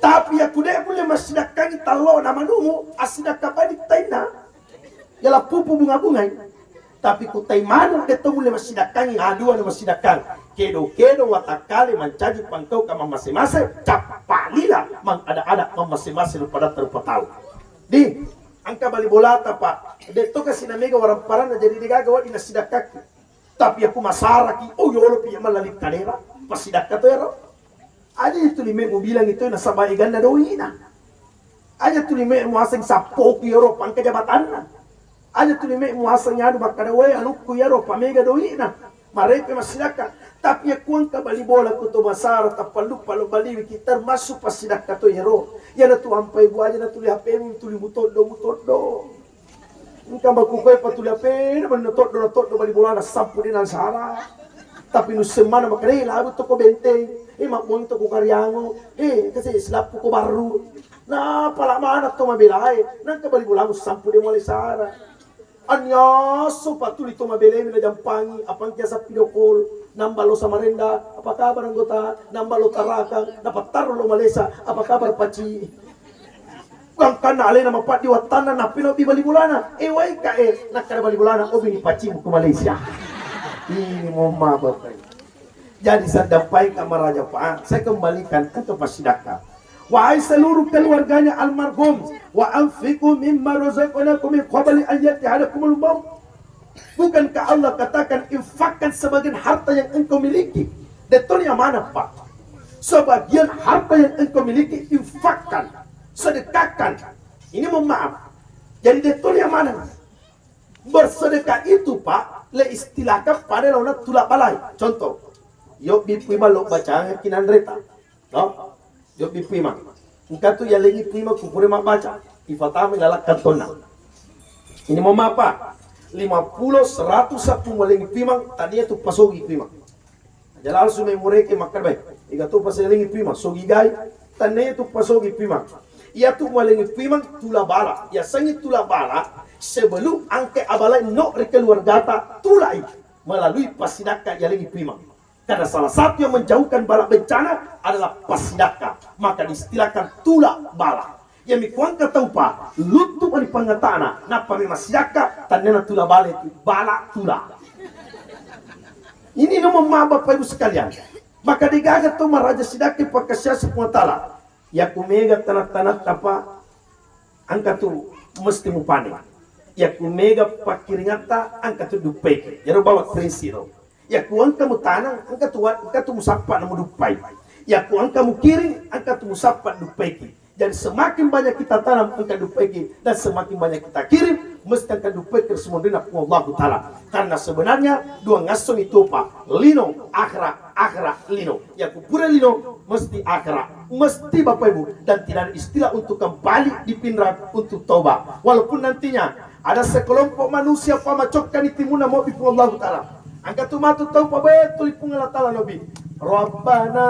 Tapi yaku de mulle massidakkangi tallo na manumu, assidakka bani tainna. Yala pupu bunga-bungai. Tapi ku tai manu de to mulle massidakkangi, aduana massidakkang. Kedo-kedo watakkale mancaji pangkau ka mammase-mase, cappalila mangada-ada mammase-mase rupa datta rupa tau. Di, engka bali bolata, Pak. De to kasi na mega waramparanna, jadi degaga waddi nassidakkakki. Tapi aku masaraki, oh yolopi ya mallali kadera, passidakka to ero. Aja itu lime mu bilang itu nasaba eganna doina. Aja tu lime mu aseng sappoku ero pangka jabatanna. Aja tu lime mu aseng anu makkada, "Woi, anukku ero pamega doina." Marepe massidakka. Tapi yakkuangka bali bola ku to masara, tappaluppa lo baliwiki, termasuk passidakka to ero. Yana tu ampai buaja na tuli H P mu, tuli mutoddo, mutoddo. Engka makkukue patuli H P na menno toddo, na toddo bali bolana sampu de nasara. Tapi nusseng mana makkeda, eh, labu toko Benteng, eh, mabbuang toko Kariango, eh, kasi silappu ko Barru. Nah, pala mana to mabelae, nangka bali bolamu sampu de mulai sara. Anniaso patuli to mabelemi na jampangi, apangkiasa video call, nambah lo Samarinda, apa kabar anggota, nambah lo Tarakan, napattarru lo Malaysia, apa kabar Paci. Gangkanna alena mapaddi wattanna, nappi nobbi bali bolana. Eh, waika, eh, nakkada bali bolana, oh, bini pacimu ke Malaysia. Ini mohon maaf, Bapak Ibu. Jadi, sedang paika maraja, Pak, saya kembalikan ke pasidakka. Wahai seluruh keluarganya almarhum, wa anfiqu mimma razaqnakum min qabli an ya'tiyahadakumul maut. Bukankah Allah katakan, infakkan sebagian harta yang engkau miliki? Detoni amanah, Pak. Sebagian harta yang engkau miliki, infakkan, sedekahkan. Ini mohon maaf. Jadi, detoni amanah. Bersedekah itu, Pak, le istilahkan pada launa tula balai. Contoh, yobbi pui mallo bacang kinanreta. No? Yobbi pui mang. Engka tu yalengi pui mang kupure mabbaca. Ifatami lalak kantonna. Ini mau apa? Lima puluh, seratus, satu malengi pui mang, tania tu pasogi pui mang. Jalalu sumai mureke makkeda, "Bae, iga to paselengi pui mang, sogi gai." Tanne tu pasogi pui mang. Iya tu malengi pui mang tula bala. Yasengi tula bala, sebelum angke abalai no ri keluargata tulai melalui pasidakka yalengi pui mang. Karena salah satu yang menjauhkan bala bencana adalah pasidakka. Maka diistilahkan tula bala. Yami kuangka taupa, luttu mani pangatana, nappa mi masidakka, tannena tula bale tu, bala tula. Ini nomor ma Bapak Ibu sekalian. Maka degaga to maraja sidakka pakasiasi Puang Taala. Yaku mega tanah-tanah tapa, angka tu mesti mupane. Yaku mega pakkiringatta, angka tu duppeki. Jaro bawa prinsip ro. Yaku engka mutanang, engka tu wa-, engka tu musappa na muduppai. Yaku engka mukiring, engka tu musappa duppaiki. Jadi semakin banyak kita tanam, engka duppaiki, dan semakin banyak kita kirim, mesti engka duppaiki ri sumonrinna Puang Allahu Ta'ala. Karena sebenarnya dua ngasong itu, Pak. Lino, akhera, akhera, lino. Yaku pura lino, mesti akhera. Mesti Bapak Ibu. Dan tidak ada istilah untuk kembali di Pinrang untuk taubat. Walaupun nantinya ada sekelompok manusia pamacokkani timunna mobbi Puang Allahu Ta'ala. Engka tu matu tau pabetuli Puang Allah Ta'ala nobbi. Rabbana,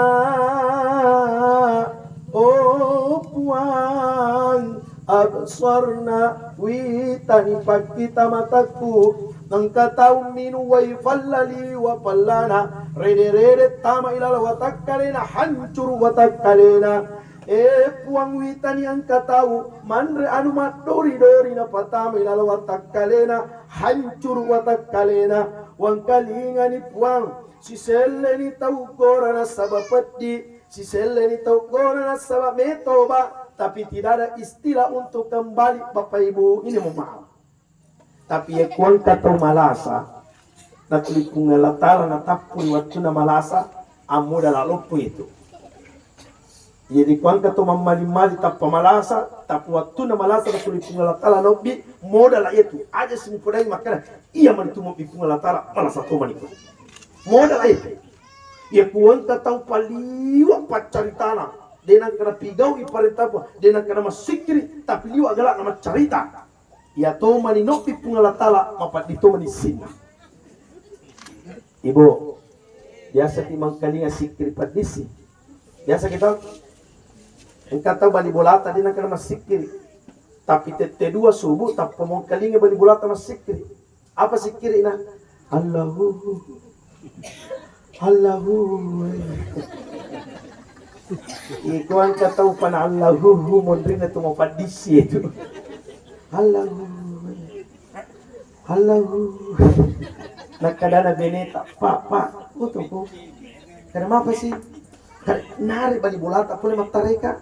oh Puang, absarna, witani pakkita matakku. Engka tau minu wai fallali wa fallana. Rede-rede tama ilala watakkalena, hancuru watakkalena. Eh, Puang, witani engka tau manre anu maddori-dori napatama ilala watakkalena, hancuru watakkalena. Wangkalingani, Puang, siselleni tau gora nasaba peddi, siselleni tau gora nasaba metoba, tapi tidak ada istilah untuk kembali, Bapak Ibu. Ini mohon maaf. Tapi iya kuangka tau malasa, natuli Puang Allah Ta'ala natappui wattunna malasa, ammoda la loppo itu. Jadi kuangka tau mammali-mali tappa malasa, tappa wattunna malasa natuli Puang Allah Ta'ala nobbi, moda la itu. Aja simupodai makkeda, iya mani tu mobbi Puang Allah Ta'ala, malasa to mani. Moda la itu. Iya kuangka tau paliwa paccaritana, denang kena pigau iparentapa, denang kena massikkiri, tapi liwa galak na maccarita. Iya to mani nobbi Puang Allah Ta'ala, mapaddi to mani sinna. Ibu, biasa ti mangkalinga sikkiri paddissi? Biasa kita? Engka tau bali bolata, denang kena massikkiri. Tapi tette dua subuh, tappa mangkalinga bali bolata massikkiri. Apa sikkirina? Allahu. Allahu. Iko engka tau pana Allahu, monrinna tu mapaddissi itu. Allahu. Allahu. Nakkadana beneta, "Pak, Pak, oto ko. Kenapa sih?" Kare-, nare bali bolata pole mattareka.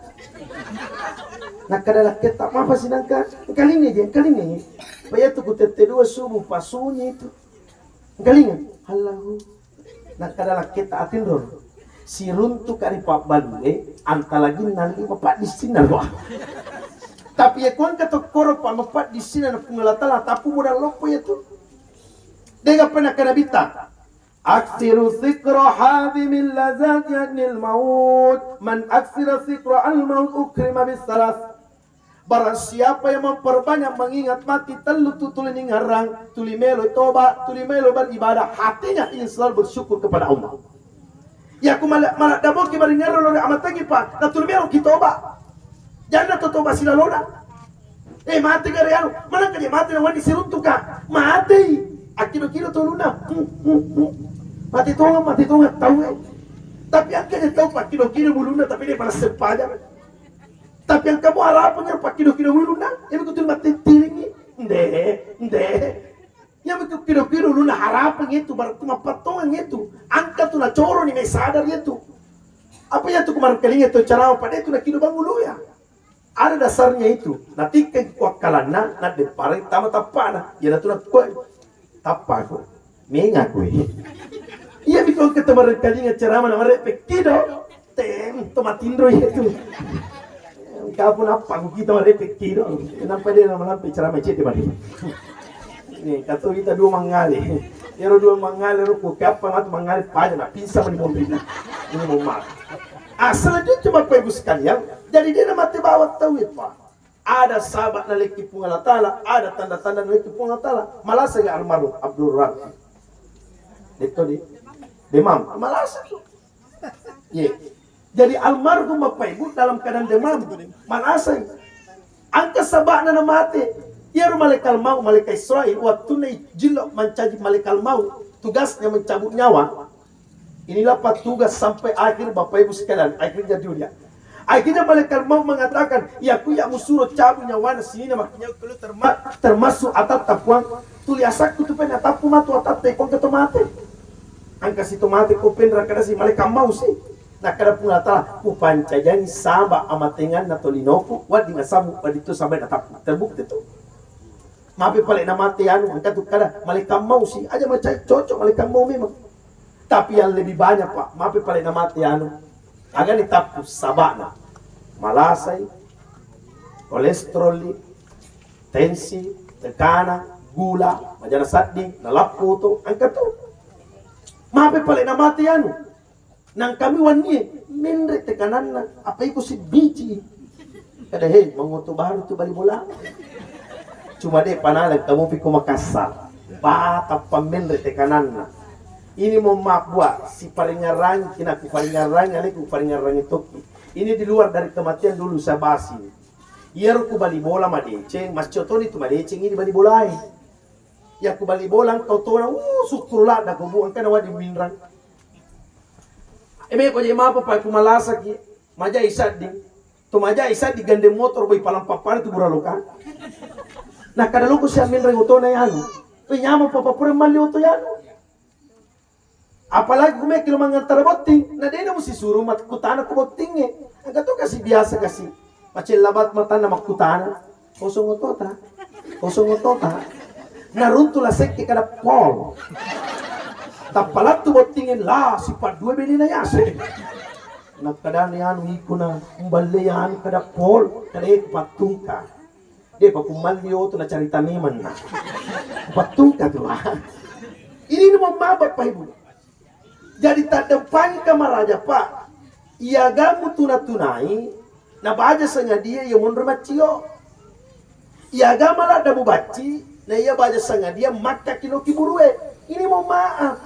Nakkada lakketta, "Mapa sinangka?" "Engkalinga je, engkalinga je." Pa iyatu ku tette dua subuh pasunyi itu. "Engkalinga?" "Allahu." Nakkada lakketta, "Atinro. Siruntuka ri pabbalue, antalaginna lima paddissinna roa." Tapi iya kuangka tokkoro pa mapaddissinna na Puang Allah Ta'ala, tappu modal loppo iyatu. Dega pernah kena bita. Aksiru sikra hadimil lazat yaknil maut. Man aksira sikra al maut ukrima bis salas. Barang siapa yang memperbanyak mengingat mati, tellu tu tuli ningarang, tuli melo toba, tuli melo beribadah, hatinya ingin selalu bersyukur kepada Allah. Iya ku mala-, maladdamoki maringerro lori amatengi pa, na tuli melo ki toba. Janna to toba silalona. Eh, mate gare anu, manakka je mate na wani siruntuka. Mate. Akkido-kido to ulunna. Hmm, hmm, hmm. Mate tonga, mate tonga tau, eh. Tapi engka je tau pakkido-kido ulunna, tapi de pala seppajang. Tapi engka mo harapeng ero pakkido-kido ulunna, ero kutu mattittiringi. Nde, nde. Iya mi tu kido-kido ulunna harapeng itu, berarti mappattongeng itu. Engka tu nacoroni mai sadar itu. Apa iya tu kumarengkalinga to ceramah pada itu nakido bang ulu ya. Ada dasarnya itu. Natikka kuakkalanna, naddeppare tama tappana. Iya tu nakkua. Tappaku. Mengaku. Iya mi ko engka to marengkalinga ceramah na mareppe kido. Tem, to matinro iya tu. Engka pun apa ku kita mareppe kido. Kenapa dia nama lampe ceramah cedde mari. Nih, kata kita dua mangale. Ero dua mangale ro ku kappa matu mangale pada na pisa mani mondrina. Ini mau ma. Ah, selanjutnya Bapak Ibu sekalian, jadi dia nama te bawa tahu ya, Pak. Ada sahabat nalekki Puang Allah Ta'ala, ada tanda-tanda nalekki Puang Allah Ta'ala. Malasa ga almarhum Abdul Rafi. Detto di. Demam. Malasa tu. Ye. Jadi almarhum Bapak Ibu dalam keadaan demam. Malasa. Angka sabakna na mate. Iya ro malaikat maut, malaikat Israel, waktu na jillo mancaji malaikat maut, tugasnya mencabut nyawa. Inilah petugas sampai akhir, Bapak Ibu sekalian, akhirnya dunia. Akhirnya malaikat maut mengatakan, "Ya ku ya musuro cabut nyawana sinina makkinya kelu terma-, termasuk atatta Puang. Tuli asakku tu penna tappu matu atatta ikong keto mate." Angka si to mate ko penra kada si malaikat maut si. Nakkada Puang Allah Ta'ala, "Kupancajangi saba amatenganna tolinoku, wedding asabu, wedding tu sabai natappu." Terbukti tu. Mape pale na mate anu, engka tu kada malaikat maut si. Aja macai cocok malaikat maut memang. Tapi yang lebih banyak, Pak, mape pale na mate anu. Agani tappu sabana. Malasai, kolesterol, tensi, tekanan, gula, majana sadding, nalappo to, engka tu. Mape pale na mate anu. Nang kami wannie, menre tekananna, apa iko sibbici. Kada, "Hei, mangoto baru tu bali bola." Cuma de panala kamu piko Makassar. Ba, tappa menre tekananna. Ini mau mabua, si paringarangi, kina ku paringarangi, aleku paringarangi tokki. Ini di luar dari kematian dulu saya bahas ini. Iyaro ku bali bola madeceng, maccotoni tu madeceng ini bali bolae. Ya ku bali bola engka otona, uh, sukkuru ladda ko bu, engka na wedding minrang. Eme ko je mapa pa ku malasaki, majai sadding. To majai sadding gandeng motor boy palang pappana tu buraloka. Nah, kada loko sia minrang otona yanu. Pe nyamang papa pura malli oto yanu. Apalagi kumeki lo mangantara botting, na dena musisuru makkutana ku bottingnge. Engka to kasi biasa kasi. Macella bat matanna makkutana. Kosong otota. Kosong otota. Naruntu la sekke kada pol. Tappa lattu bottingnge la sipaddua benena yase. Nakkadani anu ikuna mballe anu kada pol, kada pattungka. De pa kumalli oto na carita memang na. Pattungka tu. Ini ni mabba pa ibu. Jadi taddempangi kamaraja, Pak. Iyaga mutuna-tunai, na baja sangadia iya monro maccio. Iyaga maladda mubacci, na iya baja sangadia makka kilo kiburue. Ini mau maaf.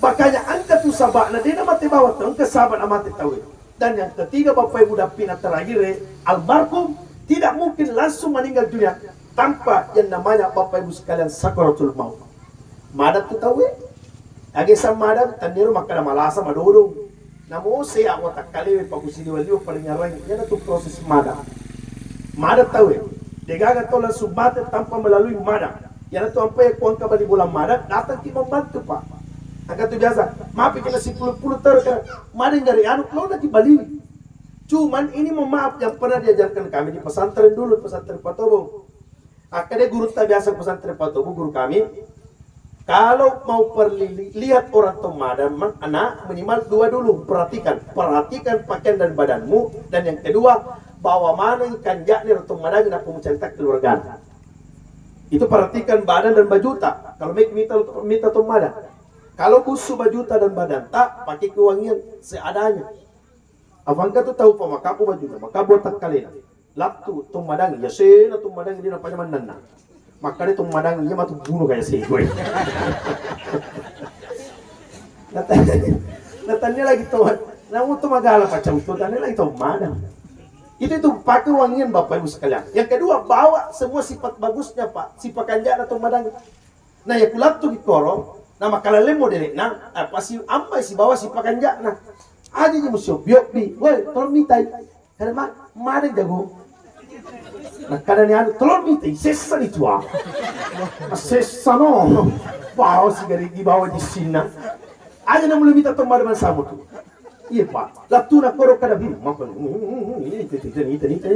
Makanya engka tu sabakna dena mate bawang tau, engka sabakna mate tau. Dan yang ketiga, Bapak Ibu, dampina terakhir, eh, almarhum tidak mungkin langsung meninggal dunia tanpa yang namanya Bapak Ibu sekalian sakaratul maut. Madat tu tauwe. Age sang madat, tandero makkada malasa madodong. Namo sea watakkalewe pakusiliwa-liwa paringarangi. Yana tu proses madat. Madat tauwe. Degaga tau langsung mate tanpa melalui madat. Yana tu ampai kuangka bali bola madat, datang ki membantu, Pak. Angka tu biasa, mapi kena sipuluh-puluh terus kan. Madat gare anu, lo nanti bali. Cuman ini mohon maaf yang pernah diajarkan kami di pesantren dulu, pesantren Patobo. Akkeda gurutta biasa pesantren Patobu, guru kami, kalau mau perli-, lihat orang to madat, anak, minimal dua dulu, perhatikan. Perhatikan pakaian dan badanmu, dan yang kedua, bawa maneng kanja'ni orang to madat, nappa mucarita keluarga. Itu perhatikan badan dan bajuta. Kalau mau minta, minta to madat. Kalau busu bajuta dan badanta, pakai kewangian seadanya. Apa engka tu tau pa makabbu bajuna, makabbu watakkalena. Lattu to madangi, ya sena to madangi dia napaja mannanna. Makkada to madangi iya matu bunuh kayak sego. Nata-, natannia lagi to, namu to magala pacau to, tannia lagi to madang. Itu, itu pakai wangian Bapak Ibu sekalian. Yang kedua, bawa semua sifat bagusnya, Pak. Sifat kanjana to madangi. Nah, ya kulattu ki koro, na makalaleng modelekna, apa si ampai sibawa sipakanja'na. Aja ji musi obbi-obbi, woi, tolong mitai. Karena ma-, made jago. Nah, kada ni anu, tolong mitai, sessa ni tua. Nah, sessa no. Bawa si gari dibawa di sini. Aja na mulai minta tomade sama tu. Iya, Pak. Lattuna koro kada, hmm, mapa, hmm, hmm, hmm, hmm, ita, ita, ita, ita, ita,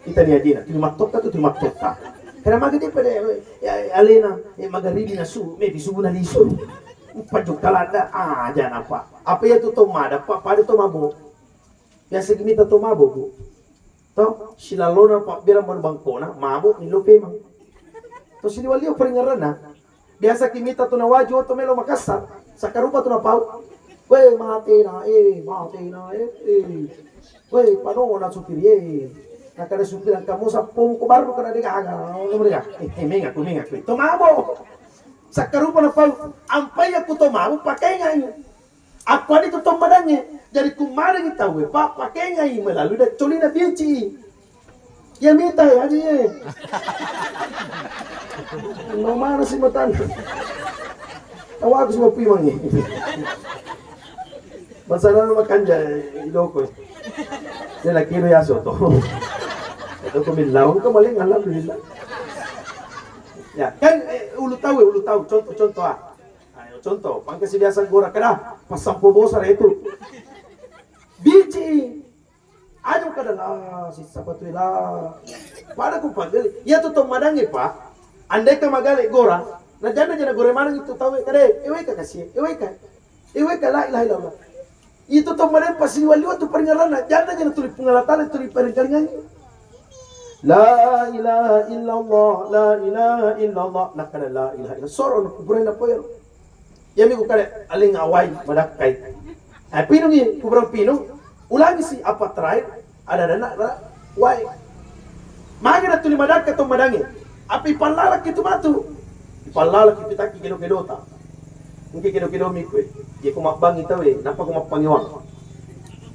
ita ni ajena. Tuli mattokka tu, tuli mattokka. Kada maga dia pada, ya, alena, eh, magaribi nasu, mepi subuh na lisu. Pajukka ladda, ah, aja na, Pak. Apa ya tu tomada, Pak? Pada to mabo. Biasa ki mita to mabo, Bu. To, silalona pabbera manu bangkona, mabo millo pemang. To, sidiwalio peringeranna. Biasa ki mita tu nawaju oto melo makassar, sakarupa tu napau. Weh, matena, eh, matena, eh, eh. Weh, panona supir, eh. Nakada supir, engka mo sappomu ko baru kada degaga. Ono mereka. Eh, eh, mengaku, mengaku. To mabo. Sakarupa napau. Ampai aku to mabo, pakai ngai. Aku ada tu tombadangnge. Jadi kumaring tauwe, Pak, pakai ngai melalui dan colina bici. Ya mita ya, aja ye. No mana si matan. Tawa aku semua pimangi. Masalah makan ja idoko. Dia lagi ya soto. Itu kemilau, kemaling, alhamdulillah. Ya, kan, eh, ulu tahu, ulu tahu. Contoh, contoh, ah. Ayo, contoh, pangkasi biasa gora kada, passampo bosa re itu. Bici. Aja kada la, sissa patui la. Pada ku pagale. Iya tu to madangnge, Pak. Andai ka magale gora, na janda jana gore maneng itu tawe kada, eh, weka kasi, eh, weka. Eh, weka la ilaha illallah. Itu to madangnge pasi liwa-liwa tu paringeranna. Janda jana tuli Puang Allah Taala tuli paringerangngi. La ilaha illallah, la ilaha illallah. Nakkada la ilaha illallah. Soro no kuburanna poero. Iyami ku kada aling awai madakkai. Eh, pinungi kuburang pinung. Ulangi si apa terakhir ada dana ra-, wai. Magi na tuli madakka to madangnge. Api pallalaki tu matu. Pallalaki pitaki kedo-kedota. Engke kedo-kedo mi kue. Ye ku mabbangi tawe, napa ku mappangewang.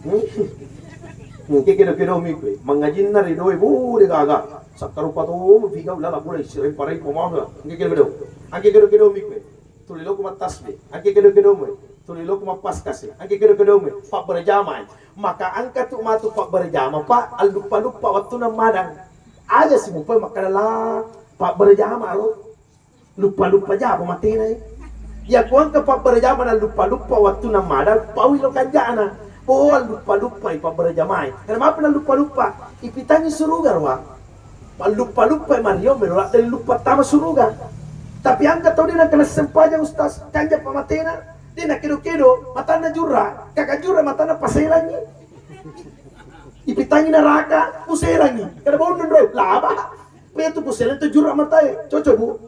Hmm? Engke kedo-kedo mi kue. Mangajinna ri doe bu de gaga. Sakkarupa to mu pigau lala pula isi rempa-rempa mawang. Engke kedo-kedo. Engke kedo-kedo mi kue. Tuli loko mattasbih. Engke kedo-kedo mu. Tuli loko mappaskasi. Engke kedo-kedo mu. Pabberjamai. Maka engka tu matu pabberjama, Pak, alluppa-luppa wattunna madang. Aja si mupai makkada la pabberjama ro. Luppa-luppa jama matena, eh. Iya ku engka pabberjama na luppa-luppa wattunna madang, paui lo kanjana. Oh, luppa-luppa i pabberjamai. Kenapa na luppa-luppa? Ipitangi suruga roa. Palluppa-luppa i mario melo ladde luppa tama suruga. Tapi engka tau de na kena sempajang ustaz, kanja pamatena, de na kedo-kedo, matanna jurra, kaka jurra matanna paselangi. Ipitangi neraka, muserangi. Kada bondong ro, laba. Pe tu kuselang tu jurra matae. Cocok, Bu.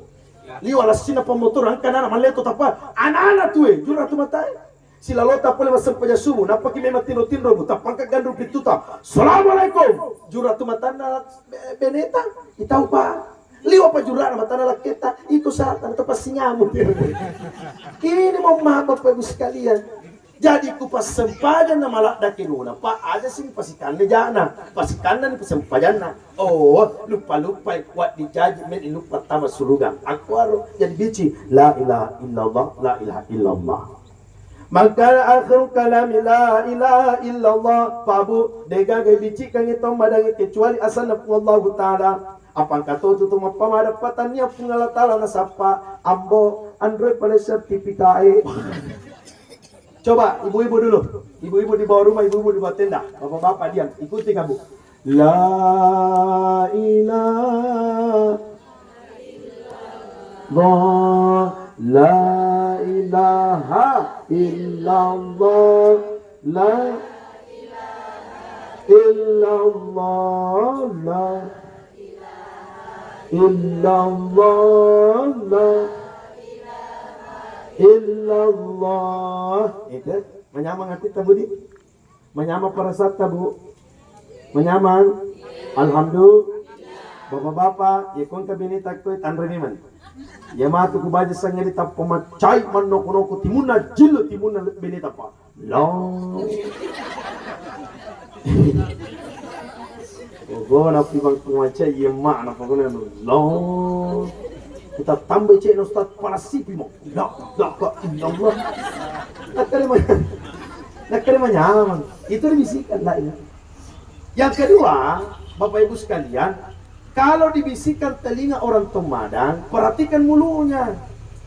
Liwa lassina pammotor, engka nana malleto tappa. Anana tue, jurra tu matae. Silalota pole massempajang subuh, nappaki memang tinro-tinro, Bu, tappangka gandrung pittuta. Assalamualaikum. Jurra tu matanna be-, beneta. Itau pa. Liwa pa jurra na matanna lakketa. Iko sa tanah tempat sinyamu. Ini mau maaf Bapak Ibu sekalian. Jadi ku passempajang na maladda kedona, Pak, aja sing pasikanne jana, pasikanna ni pasempajanna. Oh, luppa-luppai, waddi jaji meni luppa tama suruga. Akkuaro, jadi bici, la ilaha illallah, la ilaha illallah. Maka akhiru kalami la ilaha illallah, Pak Bu, degaga bicikangi to madangi kecuali asanna Puang Allahu Ta'ala. Apa engka to tu mappamada patannia Puang Allah Ta'ala nasappa, ambo, anroi pada sertifikat e. Coba ibu-ibu dulu. Ibu-ibu di bawah rumah, ibu-ibu di bawah tenda. Bapak-bapak diam, ikuti kamu. La ilaha, la ilaha illallah, la illallah, la illallah, la illallah. Itu, manyamang hati tabudi. Manyamang perasaan tabu. Manyameng? Alhamdulillah. Bapak-bapak, ya kongka bini takko tanre memang. Ya matu ku baja sangadi tappa macai mannoko-noko timunna jillu timunna bini tappa. Lo. Pokona pi bangku macai iya mak na pokona lo. Lo. Kita tambah cek ustaz parasipi mo. La ilaha illallah. Nakkare manyameng. Nakkare manyameng. Itu dibisikkan la ilaha. Yang kedua, Bapak Ibu sekalian, kalau dibisikkan telinga orang Tomadang, perhatikan mulutnya.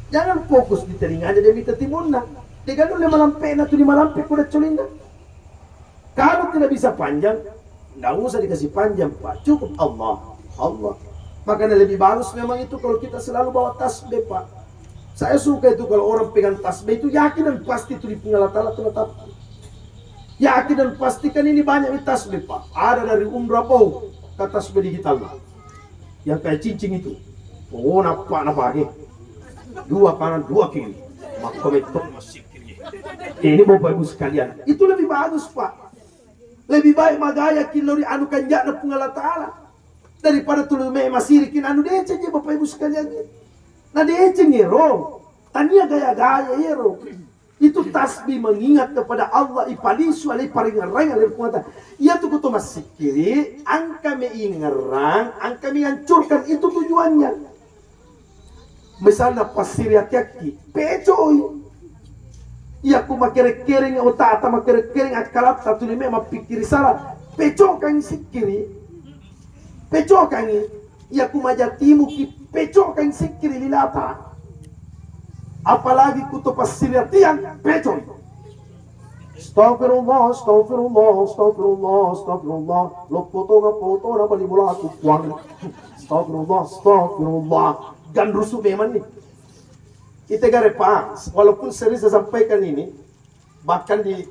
Jangan fokus di telinganya dia minta timunna. Dia kan udah malampe na tu di malampe kuda colinna. Kalau tidak bisa panjang, nggak usah dikasih panjang, Pak. Cukup Allah, Allah. Makanya lebih bagus memang itu kalau kita selalu bawa tasbih, Pak. Saya suka itu kalau orang pegang tasbih itu yakin dan pasti itu di Allah Ta'ala itu tetap. Yakin dan pastikan ini banyak di tasbih, Pak. Ada dari umrah bau ke tasbih digital, Pak. Yang kayak cincin itu. Oh, nampak, nampak, eh. Dua kanan, dua kiri. Maka betul masih kiri. Ini Bapak Ibu sekalian, itu lebih bagus, Pak. Lebih baik magaya kilori anu kanja'na Puang Allah Ta'ala daripada tulu me masirikin anu deceng je, Bapak Ibu sekalian. Na deceng ero, tania gaya-gaya ero. Itu tasbih mengingat kepada Allah, ipalisu alai paringerrang alai Puang Allah Ta'ala. Iya tu kuto masikiri, angka me ingerrang, angka me hancurkan, itu tujuannya. Misalna passiri ati-ati, pecoi. Iya ku makere-kereng otata, makere-kereng akkalatta, tuli me mappikkiri sala, pecokang sikkiri. Pecokangi. Iya ku majatimuki, pecokang sikkiri lilata. Apalagi kuto passiri atiang, pecoi. Astagfirullah, astagfirullah, astagfirullah, astagfirullah. Loppo tonga potona bali bolaku, Puang. Astagfirullah, astagfirullah. Ganrusu memang nih. Kita gare, Pak, walaupun sering saya sampaikan ini, bahkan di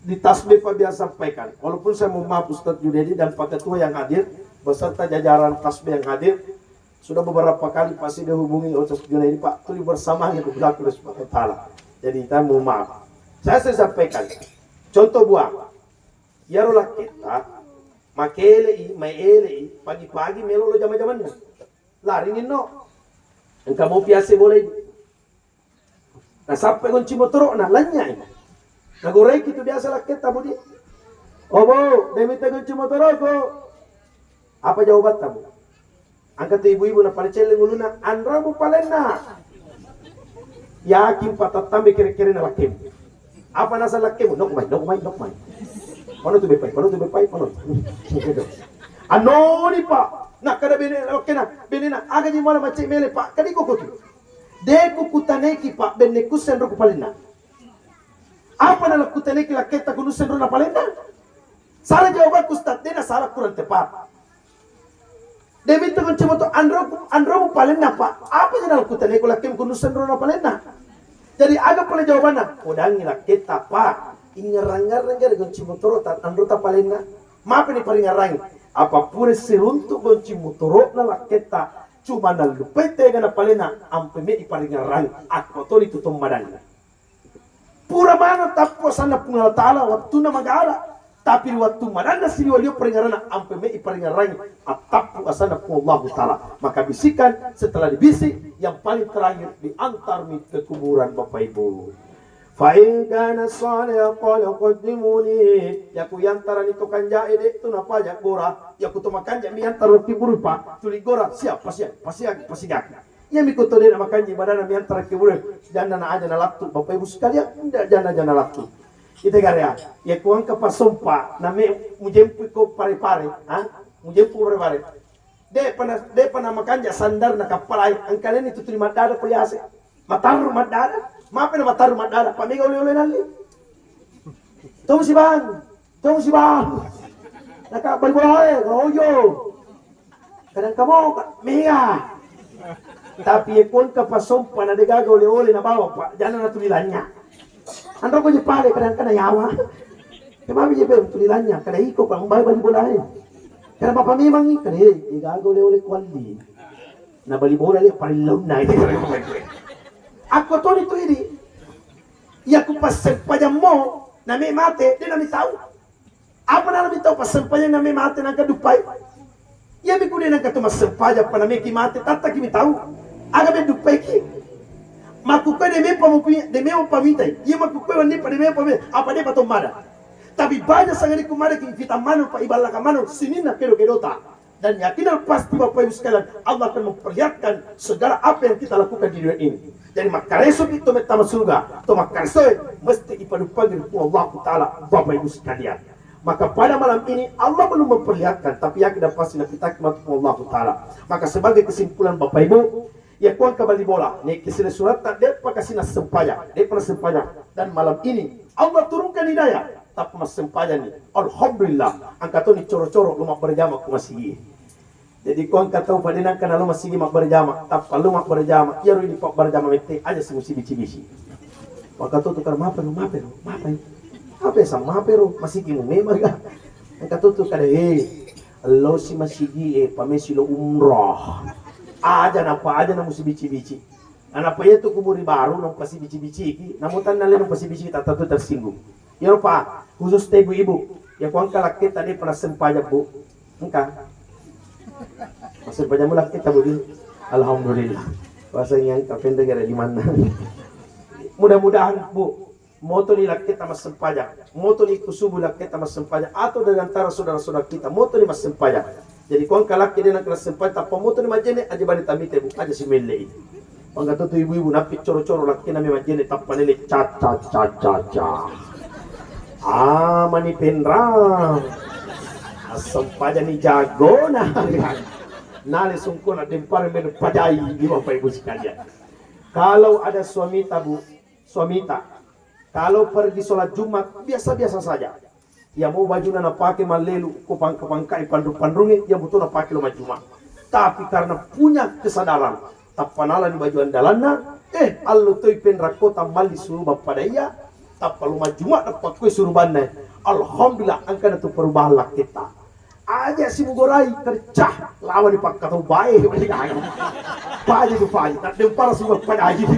di tasbih Pak biasa sampaikan. Walaupun saya mohon maaf Ustadz Junaidi dan Pak Ketua yang hadir beserta jajaran tasbih yang hadir, sudah beberapa kali pasti dihubungi Ustaz Junaidi, "Pak, tuli bersamanya di belakang Subhanahu wa Ta'ala." Jadi, kita mohon maaf. Saya sering sampaikan. Contoh buah. Yaro lakketta, makelei, maelei, pagi-pagi melo lo jama-jamanna. Lari ninno. Engka mau piase boleh. Nasappai gonci motoro'na, lanynyai. Nagoraiki tu biasa lakketta, Budi. "Oh, Bu, de' mitta gonci motoro'ku." Apa jawabatta, Bu? Engka tu ibu-ibu na pale celleng ulunna, "Anromu palenna." Yakin patattambe kere-kerena lakkemu. Apa nasa lakkemu? "Nok mai, nok mai, nok mai." Mano tu beppai, mano tu beppai, mano. Annoni, Pak. Nakkeda bene, okkena, benena, "Aga ji mala macce mele, Pak?" Kadi koko tu. "De' ku kutaneki, Pak, benne kusse anroku palenna." Apa nala kutaneki lakketta ku nusse anrona palenna? Salah jawabakku, Ustaz, de' na salah, kurang tepat. De' mitta gonci moto anroku, anromu palenna, Pak. Apa ji nala kutaneki lakkemu ku nusse anrona palenna? Jadi aga pale jawabanna? Kodangi lakketta, Pak. Ingerang-ngerang gare gonci motoro ta anrota palenna. Mape ni paringerrangi. Apa pura siruntu gonci motoro'na lakketta, cuma nallupai tegana palenna, ampe me iparingerrangi. Akko toni tu tommadanna. Pura maneng tappu asanna Puang Allah Ta'ala wattunna magala, tapi ri wettu madanna siliwa-liwa paringerranna, ampe me iparingerrangi attappu asanna Puang Allah Ta'ala. Maka bisikan, setelah dibisik, yang paling terakhir diantarmi ke kuburan, Bapak Ibu. Fa in kana salih qala qaddimuni. Yaku yantarani to kanja'e de' tu napaja gora, yaku to makanja mi yantara ki buru, Pak, tuli gora, siap, pasiang, pasiang, pasigaki. Iyami ko to de' na makanja badanna mi yantara ki buru, janna na aja nalattu, Bapak Ibu sekalian, nda janna aja nalattu. Ite garea, yaku engka pasompa, na me mujempu ko pare-pare, ha? Mujempu pare-pare. De'pa na, de'pa na makanja sandarna kappalai, engkaleni tu tuli maddada ko yase. Matarru maddada, mape na matarru maddada, pa mega ole-ole nalli. Tong si bang, tong si bang. Naka bali bolae, rojo. Kadang kamu mega. Tapi ye kon ka pasompa na de' gaga ole-ole na bawa, Pak, janna na tuli lanya. Anro ko je pale kadang kana yawa. Kemami je pe tuli lanya, kada iko pa mbai bali bolae. Kada mapa memang i, kada, eh, de' gaga ole-ole kualli. Na bali bola le paling launna itu. Akko toni tu idi. Yaku passempajammo, na me mate, de' na mi tau. Apa nalami tau passempajang name mate nangka duppai? Iya mi kude nangka tu massempajang apa nameki mate, tattaki mi tau. Aga me duppaiki? Makkukue de mepa mupi, de mepa mitai. Iya makkukue wenni pa de mepa mi, apa de pa to mada. Tapi banyak sangadi ku mada ki fitang manu pa iballaka manu sininna kedo-kedota. Dan yakin pasti Bapak Ibu sekalian, Allah akan memperlihatkan segala apa yang kita lakukan di dunia ini. Jadi makkareso itu mettama surga, atau makkareso mesti ipadupangi ku Allah Taala Bapak Ibu sekalian. Maka pada malam ini Allah belum memperlihatkan, tapi yakin dan pasti kita matu Allah Taala. Maka sebagai kesimpulan Bapak Ibu, ya kuang kabali bola, nih kisah surat tak depa kasih sempajang, depa sempajang. Dan malam ini Allah turunkan hidayah, tapi massempajang nih. Alhamdulillah, angka toni coro-coro lu mabberjama ku masigi. Jadi ko engka tau pada nangka nalo masigi mabberjama, tappa lu mabberjama, iyaro idi pabberjama mette aja si musibici-bici. Maka tu tukar mape ro, mape ro, mape. Apa ya sama mape ro, masigi mu memang ga. Engka tu tukar, eh, lo si masigi, eh, pamesi lo umroh. Aja napa aja na musibici-bici. Anapa iya tu kuburi baru nang pasibici-biciki, namu tanna le nang pasibici tata tu tersinggung. Iyaro pa, khusus te ibu-ibu, ya ku engka lakketta de pernah sempajang, Bu. Engka. Massempajang mu lakketta, Bu, di? Alhamdulillah. Puasa yang engka pendek ada di mana. Mudah-mudahan, Bu, moto ni lakketta massempajang. Moto ni kusubu lakketta massempajang. Atau dari antara saudara-saudara kita, moto ni massempajang. Jadi ko engka lakki de nangka sempajang, tappa moto ni majjene, aja bani tamite, Bu, aja si melle i. Mangga tu ibu-ibu nappi coro-coro lakkina mi majjene tappa nele ca ca ca ca ca. Ah, mani penrang. Assempajang ni jagona. Nale sungkona dempar men pajai di Bapak Ibu sekalian. Kalau ada suamita, Bu, suamita, kalau pergi sholat Jumat biasa-biasa saja. Ya mau bajuna napake mallelu ko pangka-pangkai panrung-panrunge, ya muto napake lo majjuma. Tapi karena punya kesadaran, tappa nala ni baju andalanna, eh, allo toi penrakkota malli suruh bappada iya, tappa lo majjuma nappa koe suruh banna. Alhamdulillah, angkana tu perubahan lakketta. Aja si mugorai kerja lawan di pakkatau bae. Paja tu paja, tak dempar semua pada ini.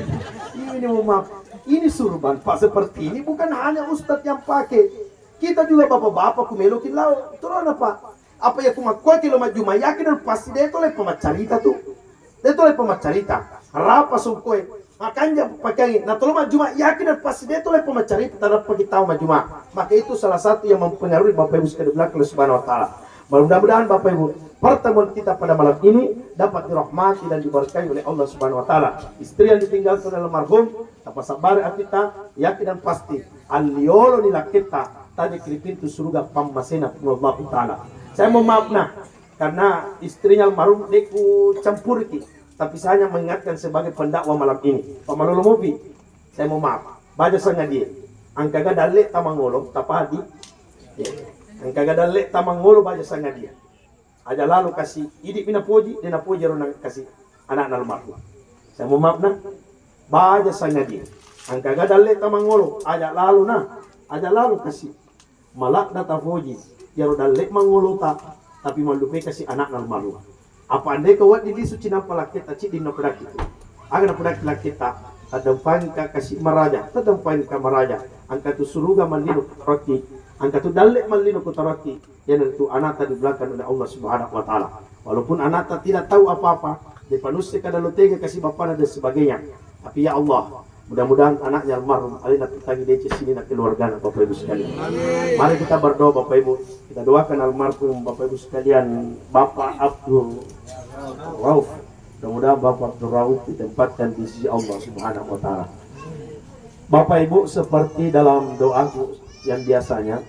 Ini mau maaf, ini surban, Pak, seperti ini bukan hanya ustadz yang pakai. Kita juga bapak-bapak ku meloki lao. Tolong apa? Apa ya ku makkuaki lo majjuma, yakin dan pasti de to le pamaccarita tu. De to le pamaccarita. Rapa sungkoe. Makanja pakeangi. Na tolo majjuma, yakin dan pasti de to le pamaccarita, tanappa kita majjuma. Maka itu salah satu yang mempengaruhi Bapak Ibu sekalian belakang Allah Subhanahu wa Ta'ala. Mudah-mudahan Bapak Ibu, pertemuan kita pada malam ini dapat dirahmati dan diberkahi oleh Allah Subhanahu wa Ta'ala. Istri yang ditinggalkan oleh almarhum, tappa sabbari atitta, yakin dan pasti alliolo ni lakketta, tajaki ri pintu suruga pammasena Puang Allahu Ta'ala. Saya mohon maaf nah, karena istrinya almarhum de ku campuriki, tapi saya hanya mengingatkan sebagai pendakwah malam ini. Pamalolo mopi, saya mohon maaf. Baja sangadie. Angkaga dalle tamangolo, tapadi. Ya. Angkaga dalle tamangolo baja sangadie. Aja lalo kasi, idi mi napoji, de napoji ro na kasi anakna almarhum. Saya mohon maaf nah. Baja sangadie. Angkaga dalle tamangolo, aja lalo nah. Aja lalo kasi. Maladda tapoji, iyaro dalle mangolota, tapi mallupai kasi anakna almarhum. Apa andai ka wedding lisu cinampa lakketta cidding napodakki tu. Aga napodakki lakketta, taddampangi ka kasi maraja, taddampangi ka maraja. Angka tu suruga mallino ku tarakki, angka tu dalle mallino ku tarakki. Iyanaritu anakta dibelakang oleh Allah Subhanahu wa Ta'ala. Walaupun anakta tidak tahu apa-apa, dipanusse kada lo tega kasi bapana dan sebagainya. Tapi ya Allah, mudah-mudahan anaknya almarhum alena tutangi deceng sininna keluargana Bapak Ibu sekalian. Mari kita berdoa Bapak Ibu. Kita doakan almarhum Bapak Ibu sekalian, Bapak Abdul Rauf. Mudah-mudahan Bapak Abdul Rauf ditempatkan di sisi Allah Subhanahu wa Ta'ala. Bapak Ibu, seperti dalam doaku yang biasanya,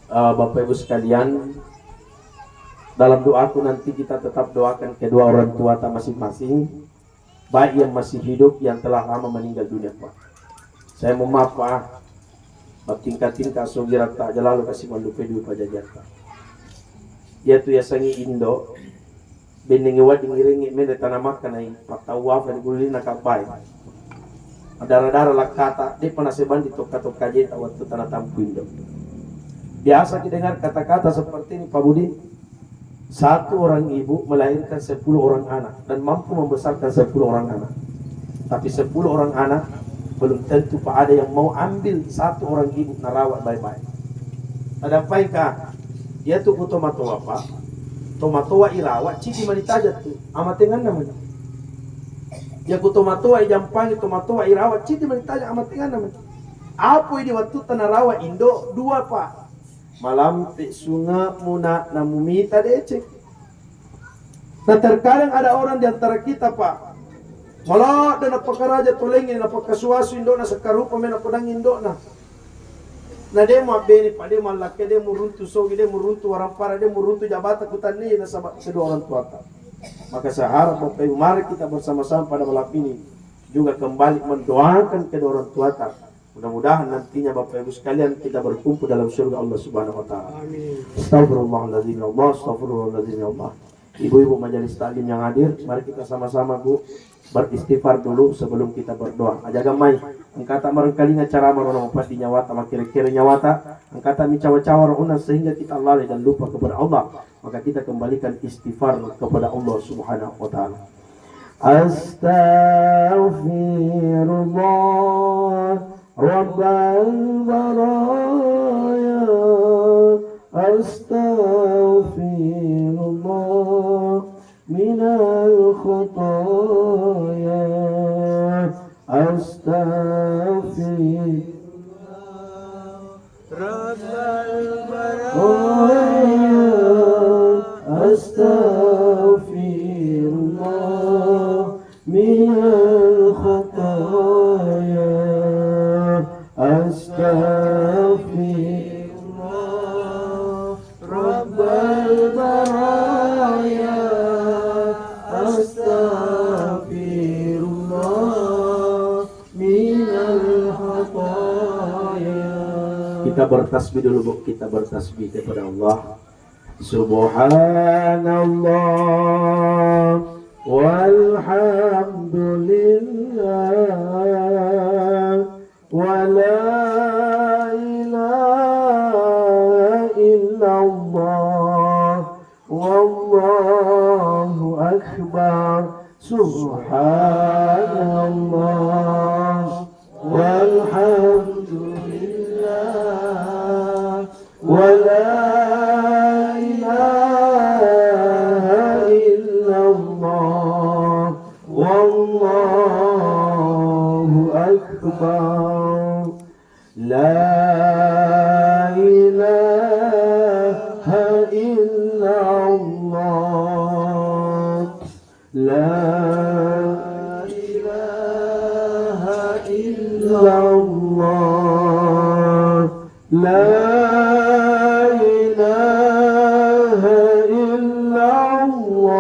eh, Bapak Ibu sekalian, dalam doaku nanti kita tetap doakan kedua orang tua ta masing-masing, baik yang masih hidup, yang telah lama meninggal dunia, Pak. Saya mohon maaf, Pak, bertingkah-tingkah sogiratta aja lalu kasih malupe dua pajajatta. Yaitu yasangi Indo, Bennengngi wedding irengngi mende tana makkana i pattawwafa ni gullinna kabbai. Madara-dara lakkata, de'pa nasebandi tokka-tokka jeta wettu tana tampu indo. Biasa kidengar kata-kata seperti ini, Pak Budi, satu orang ibu melahirkan sepuluh orang anak dan mampu membesarkan sepuluh orang anak. Tapi sepuluh orang anak belum tentu, Pak, ada yang mau ambil satu orang ibu narawat baik-baik. Tadappaika, iyatu ku tomatoa, Pak, tomatoa irawa, ciddi mani tajang tu, amatenganna mani. Iya ku tomatoa ijampangi, tomatoa irawa, ciddi mani tajang, amatenganna mani. Apoi di wattutta narawa indo, dua, Pak. Malampe sunge'mu na, namumita deceng. Nah, terkadang ada orang di antara kita, Pak, maladde nappakaraja tolengnge, napakkasuasu indo'na, sekkarupa me napedangngi indo'na. Na de' muabbene, Pak, de' muallakke, de' muruntu sogi, de' muruntu warampara, de' muruntu jabata kutanni, nasaba kedua orang tuata. Maka saya harap Bapak Ibu, mari kita bersama-sama pada malam ini juga kembali mendoakan kedua orang tuata. Mudah-mudahan nantinya Bapak Ibu sekalian kita berkumpul dalam surga Allah Subhanahu wa Ta'ala. Amin. Astagfirullahaladzim ya Allah, astagfirullahaladzim ya Allah. Ibu-ibu majelis taklim yang hadir, mari kita sama-sama, Bu, beristighfar dulu sebelum kita berdoa. Aja gammai, engkata marengkalinga ceramah rona mapeddi nyawata, makkere-kere nyawata, engkata mi cawa-cawa rona sehingga kita lalai dan lupa kepada Allah. Maka kita kembalikan istighfar kepada Allah Subhanahu wa Ta'ala. Astaghfirullah Rabbal baraya. Astaghfirullah minal khataya. Astaghfirullah Rabbal baraya. Astaghfirullah minal khataya. Astaghfirullah Rabbal baraya. Astaghfirullah minal khataya. Kita bertasbih dulu, Bu. Kita bertasbih kepada Allah. Subhanallah walhamdulillah wa la ilaha illallah wallahu akbar. Subhanallah walhamdulillah wa la ilaha illallah wallahu akbar. La ilaha illallah. La ilaha illallah. La ilaha illallah.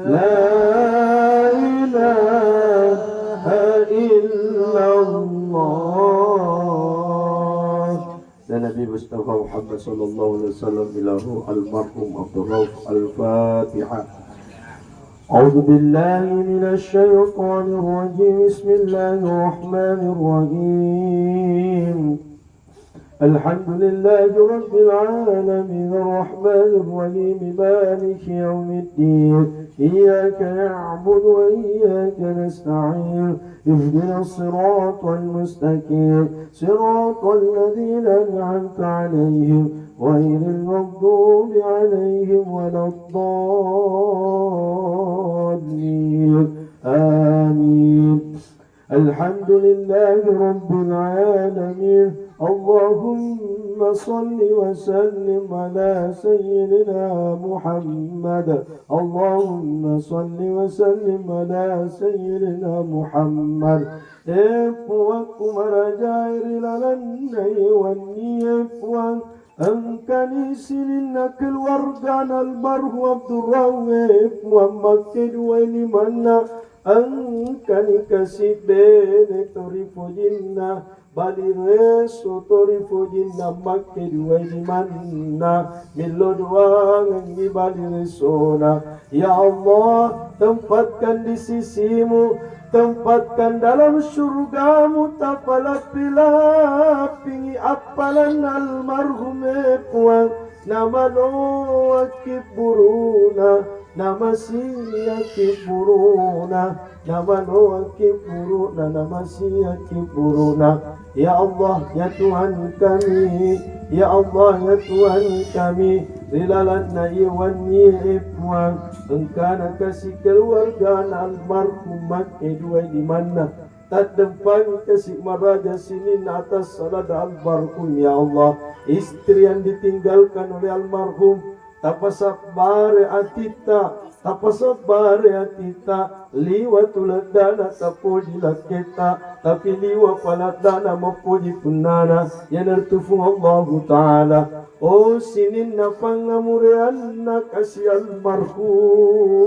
La ilaha illallah. Dan Nabi Mustafa Muhammad sallallahu alaihi wasallam ila ruh almarhum Abdul Rauf. Al-Fatihah. أعوذ بالله من الشيطان الرجيم. بسم الله الرحمن الرحيم. الحمد لله رب العالمين. الرحمن الرحيم. مالك يوم الدين. إياك نعبد وإياك نستعين. اهدنا الصراط المستقيم. صراط الذين أنعمت عليهم غير المغضوب عليهم ولا الضالين. آمين. الحمد لله رب العالمين. اللهم صل وسلم على سيدنا محمد. اللهم صل وسلم على سيدنا محمد. E Puang, ku marajae ri lalenna wennie, Puang, engkani sininna keluargana almarhum Abdurrauhe, Puang, makkeduai limanna, engkani kasibbene to ripojinna, bali reso to ripojinna, makkeduai limanna, millo doangengngi bali resona. Ya Allah, tempatkan di sisimu, tempatkan dalam surgamu, tapalappi-lappingi appalanna almarhum e Puang, namaloakki buruna, Namasiaki buruna, namanoaki buruna, namasiaki buruna. Ya Allah, ya Tuhan kami, ya Allah, ya Tuhan kami, ri lalenna iye wennie, Puang, engkana kasi keluargana almarhum makkeduai limanna. Taddempangi kasi maraja sininna atas salada almarhum, ya Allah. Istri yang ditinggalkan oleh almarhum, tapasabbare atitta, tapasabbare atitta, liwa tu leddana tapoji lakketta, tapi liwa paladdana mapoji punnana, iyanaritu Puang Allahu Ta'ala. Oh, sininna pangamureanna kasi almarhum.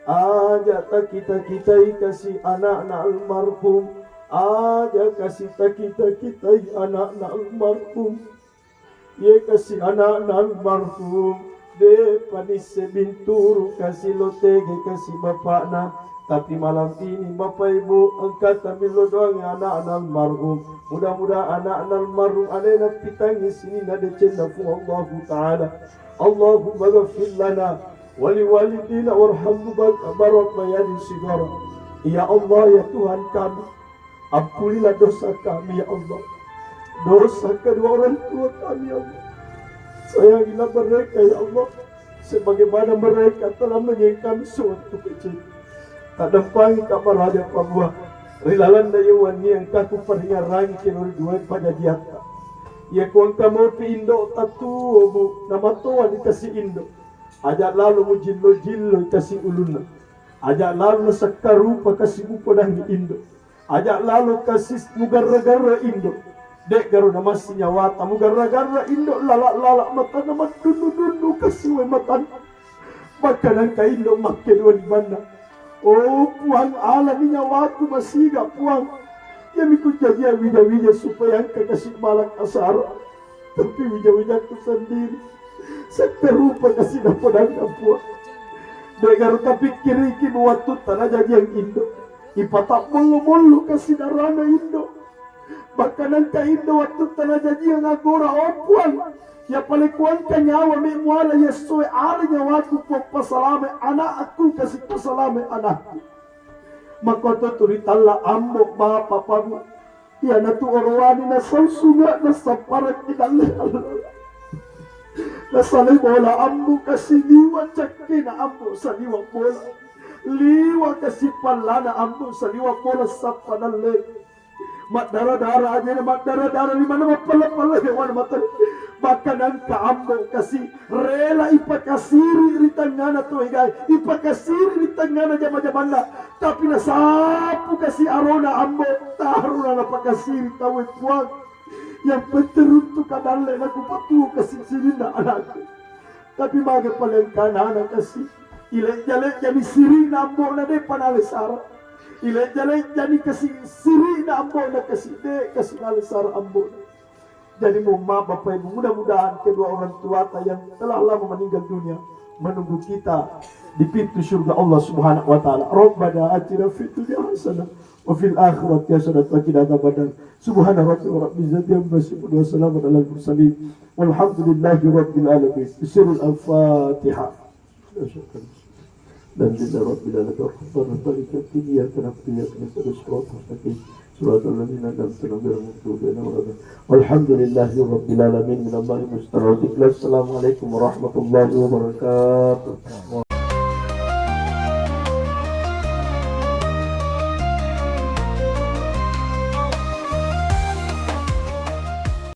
Aja takita-kitai kasi anakna almarhum. Aja kasi takita-kitai anakna almarhum. Iye kasi anakna almarhum, de panisse binturu kasi lo tege kasi bapakna. Tapi malam ini, Bapak Ibu, engkata millo doangi anakna almarhum. Mudah-mudahan anakna almarhum alena pitangi sininna decenna Puang Allahu Ta'ala. Allahumma ghafir lana waliwalidina warhamhuma kama rabbayani shighara. Ya Allah, ya Tuhan kami, ampunilah dosa kami, ya Allah. Dosa kedua orang tua kami, ya Allah. Sayangilah mereka, ya Allah, sebagaimana mereka telah menyayangi kami sewaktu kecil. Taddempangi kamaraja pabua ri lalenna iye wennie engka kuparingerangi kelori duai pajajiatta. Iya kuengka mopi indo tatuo, Bu, namatoa dikasi indo. Aja lalo mujillo-jillo kasi ulunna. Aja lalo nasakkarupa kasi mupodangi indo. Aja lalo kasi mugarra-garra indo. De'garo namassi nyawata mugarra-garra indo, lala-lala matanna maddunnu-dunnu kasi wae matanna. Maka nangka indo makkeduai limanna. Oh Puang, alani nyawaku masiga, Puang. Iyami kujajia wija-wija supaya engka kasi mala kasara. Tapi wija-wijakku sendiri. Sakkarupa kasi napodanna, Puang. De'garo tapikkiriki mu wattutta najajiang indo. Ipatammollo-mollo kasi darana indo. Bahkan engka indo wattutta najajiang agora, oh Puang. Ya pale kuengka nyawa me muala iya essoe, ala nyawaku, Puang, pasalame anakku, kasi pasalame anakku. Makkoto tu ritalla ambo, bapa, pabu. Iyanatu orowane nasau sunga nasapparakki dalle Allah. Nasalai bola ambo kasi liwa cakkena ambo saliwa bola. Liwa kasi pallana ambo saliwa bola sappa dalle. Maddara-dara ajena, maddara-dara limanna, mappalla-palla hewana mata. Bahkan engka ambo kasi rela ipakasiri ri tengngana to egae, ipakasiri ri tengngana jama-jamanna, tapi nasapu kasi arona ambo, tarona napakasiri tauwe, Puang. Yang penting runtuka dalle nakupatuo kasi sininna anakku. Tapi mage pale engkana ana kasi, ilejja-lejjani sirina ambo'na, de'pa nalesara. Ilejja-lejjani kasi sirina ambo'na kasi, de' kasi nalesara ambo'na. Jadi, mohon maaf, Bapak Ibu, mudah-mudahan kedua orang tuata yang telah lama meninggal dunia menunggu kita di pintu surga Allah Subhanahu wa Ta'ala. Rabbana atina fid dunya hasanah wa fil akhirati hasanah wa qina adzabannar. Subhana rabbika rabbil izzati amma yasifun wa salamun alal mursalin walhamdulillahi rabbil alamin. Bisirril Al-Fatihah. الحمد لله رب العالمين الرحمن الرحيم مالك يوم الدين إياك نعبد وإياك نستعين اهدنا الصراط المستقيم صراط الذين أنعمت عليهم غير المغضوب عليهم ولا الضالين. والحمد لله رب العالمين من الله المستعان. السلام عليكم ورحمة الله وبركاته.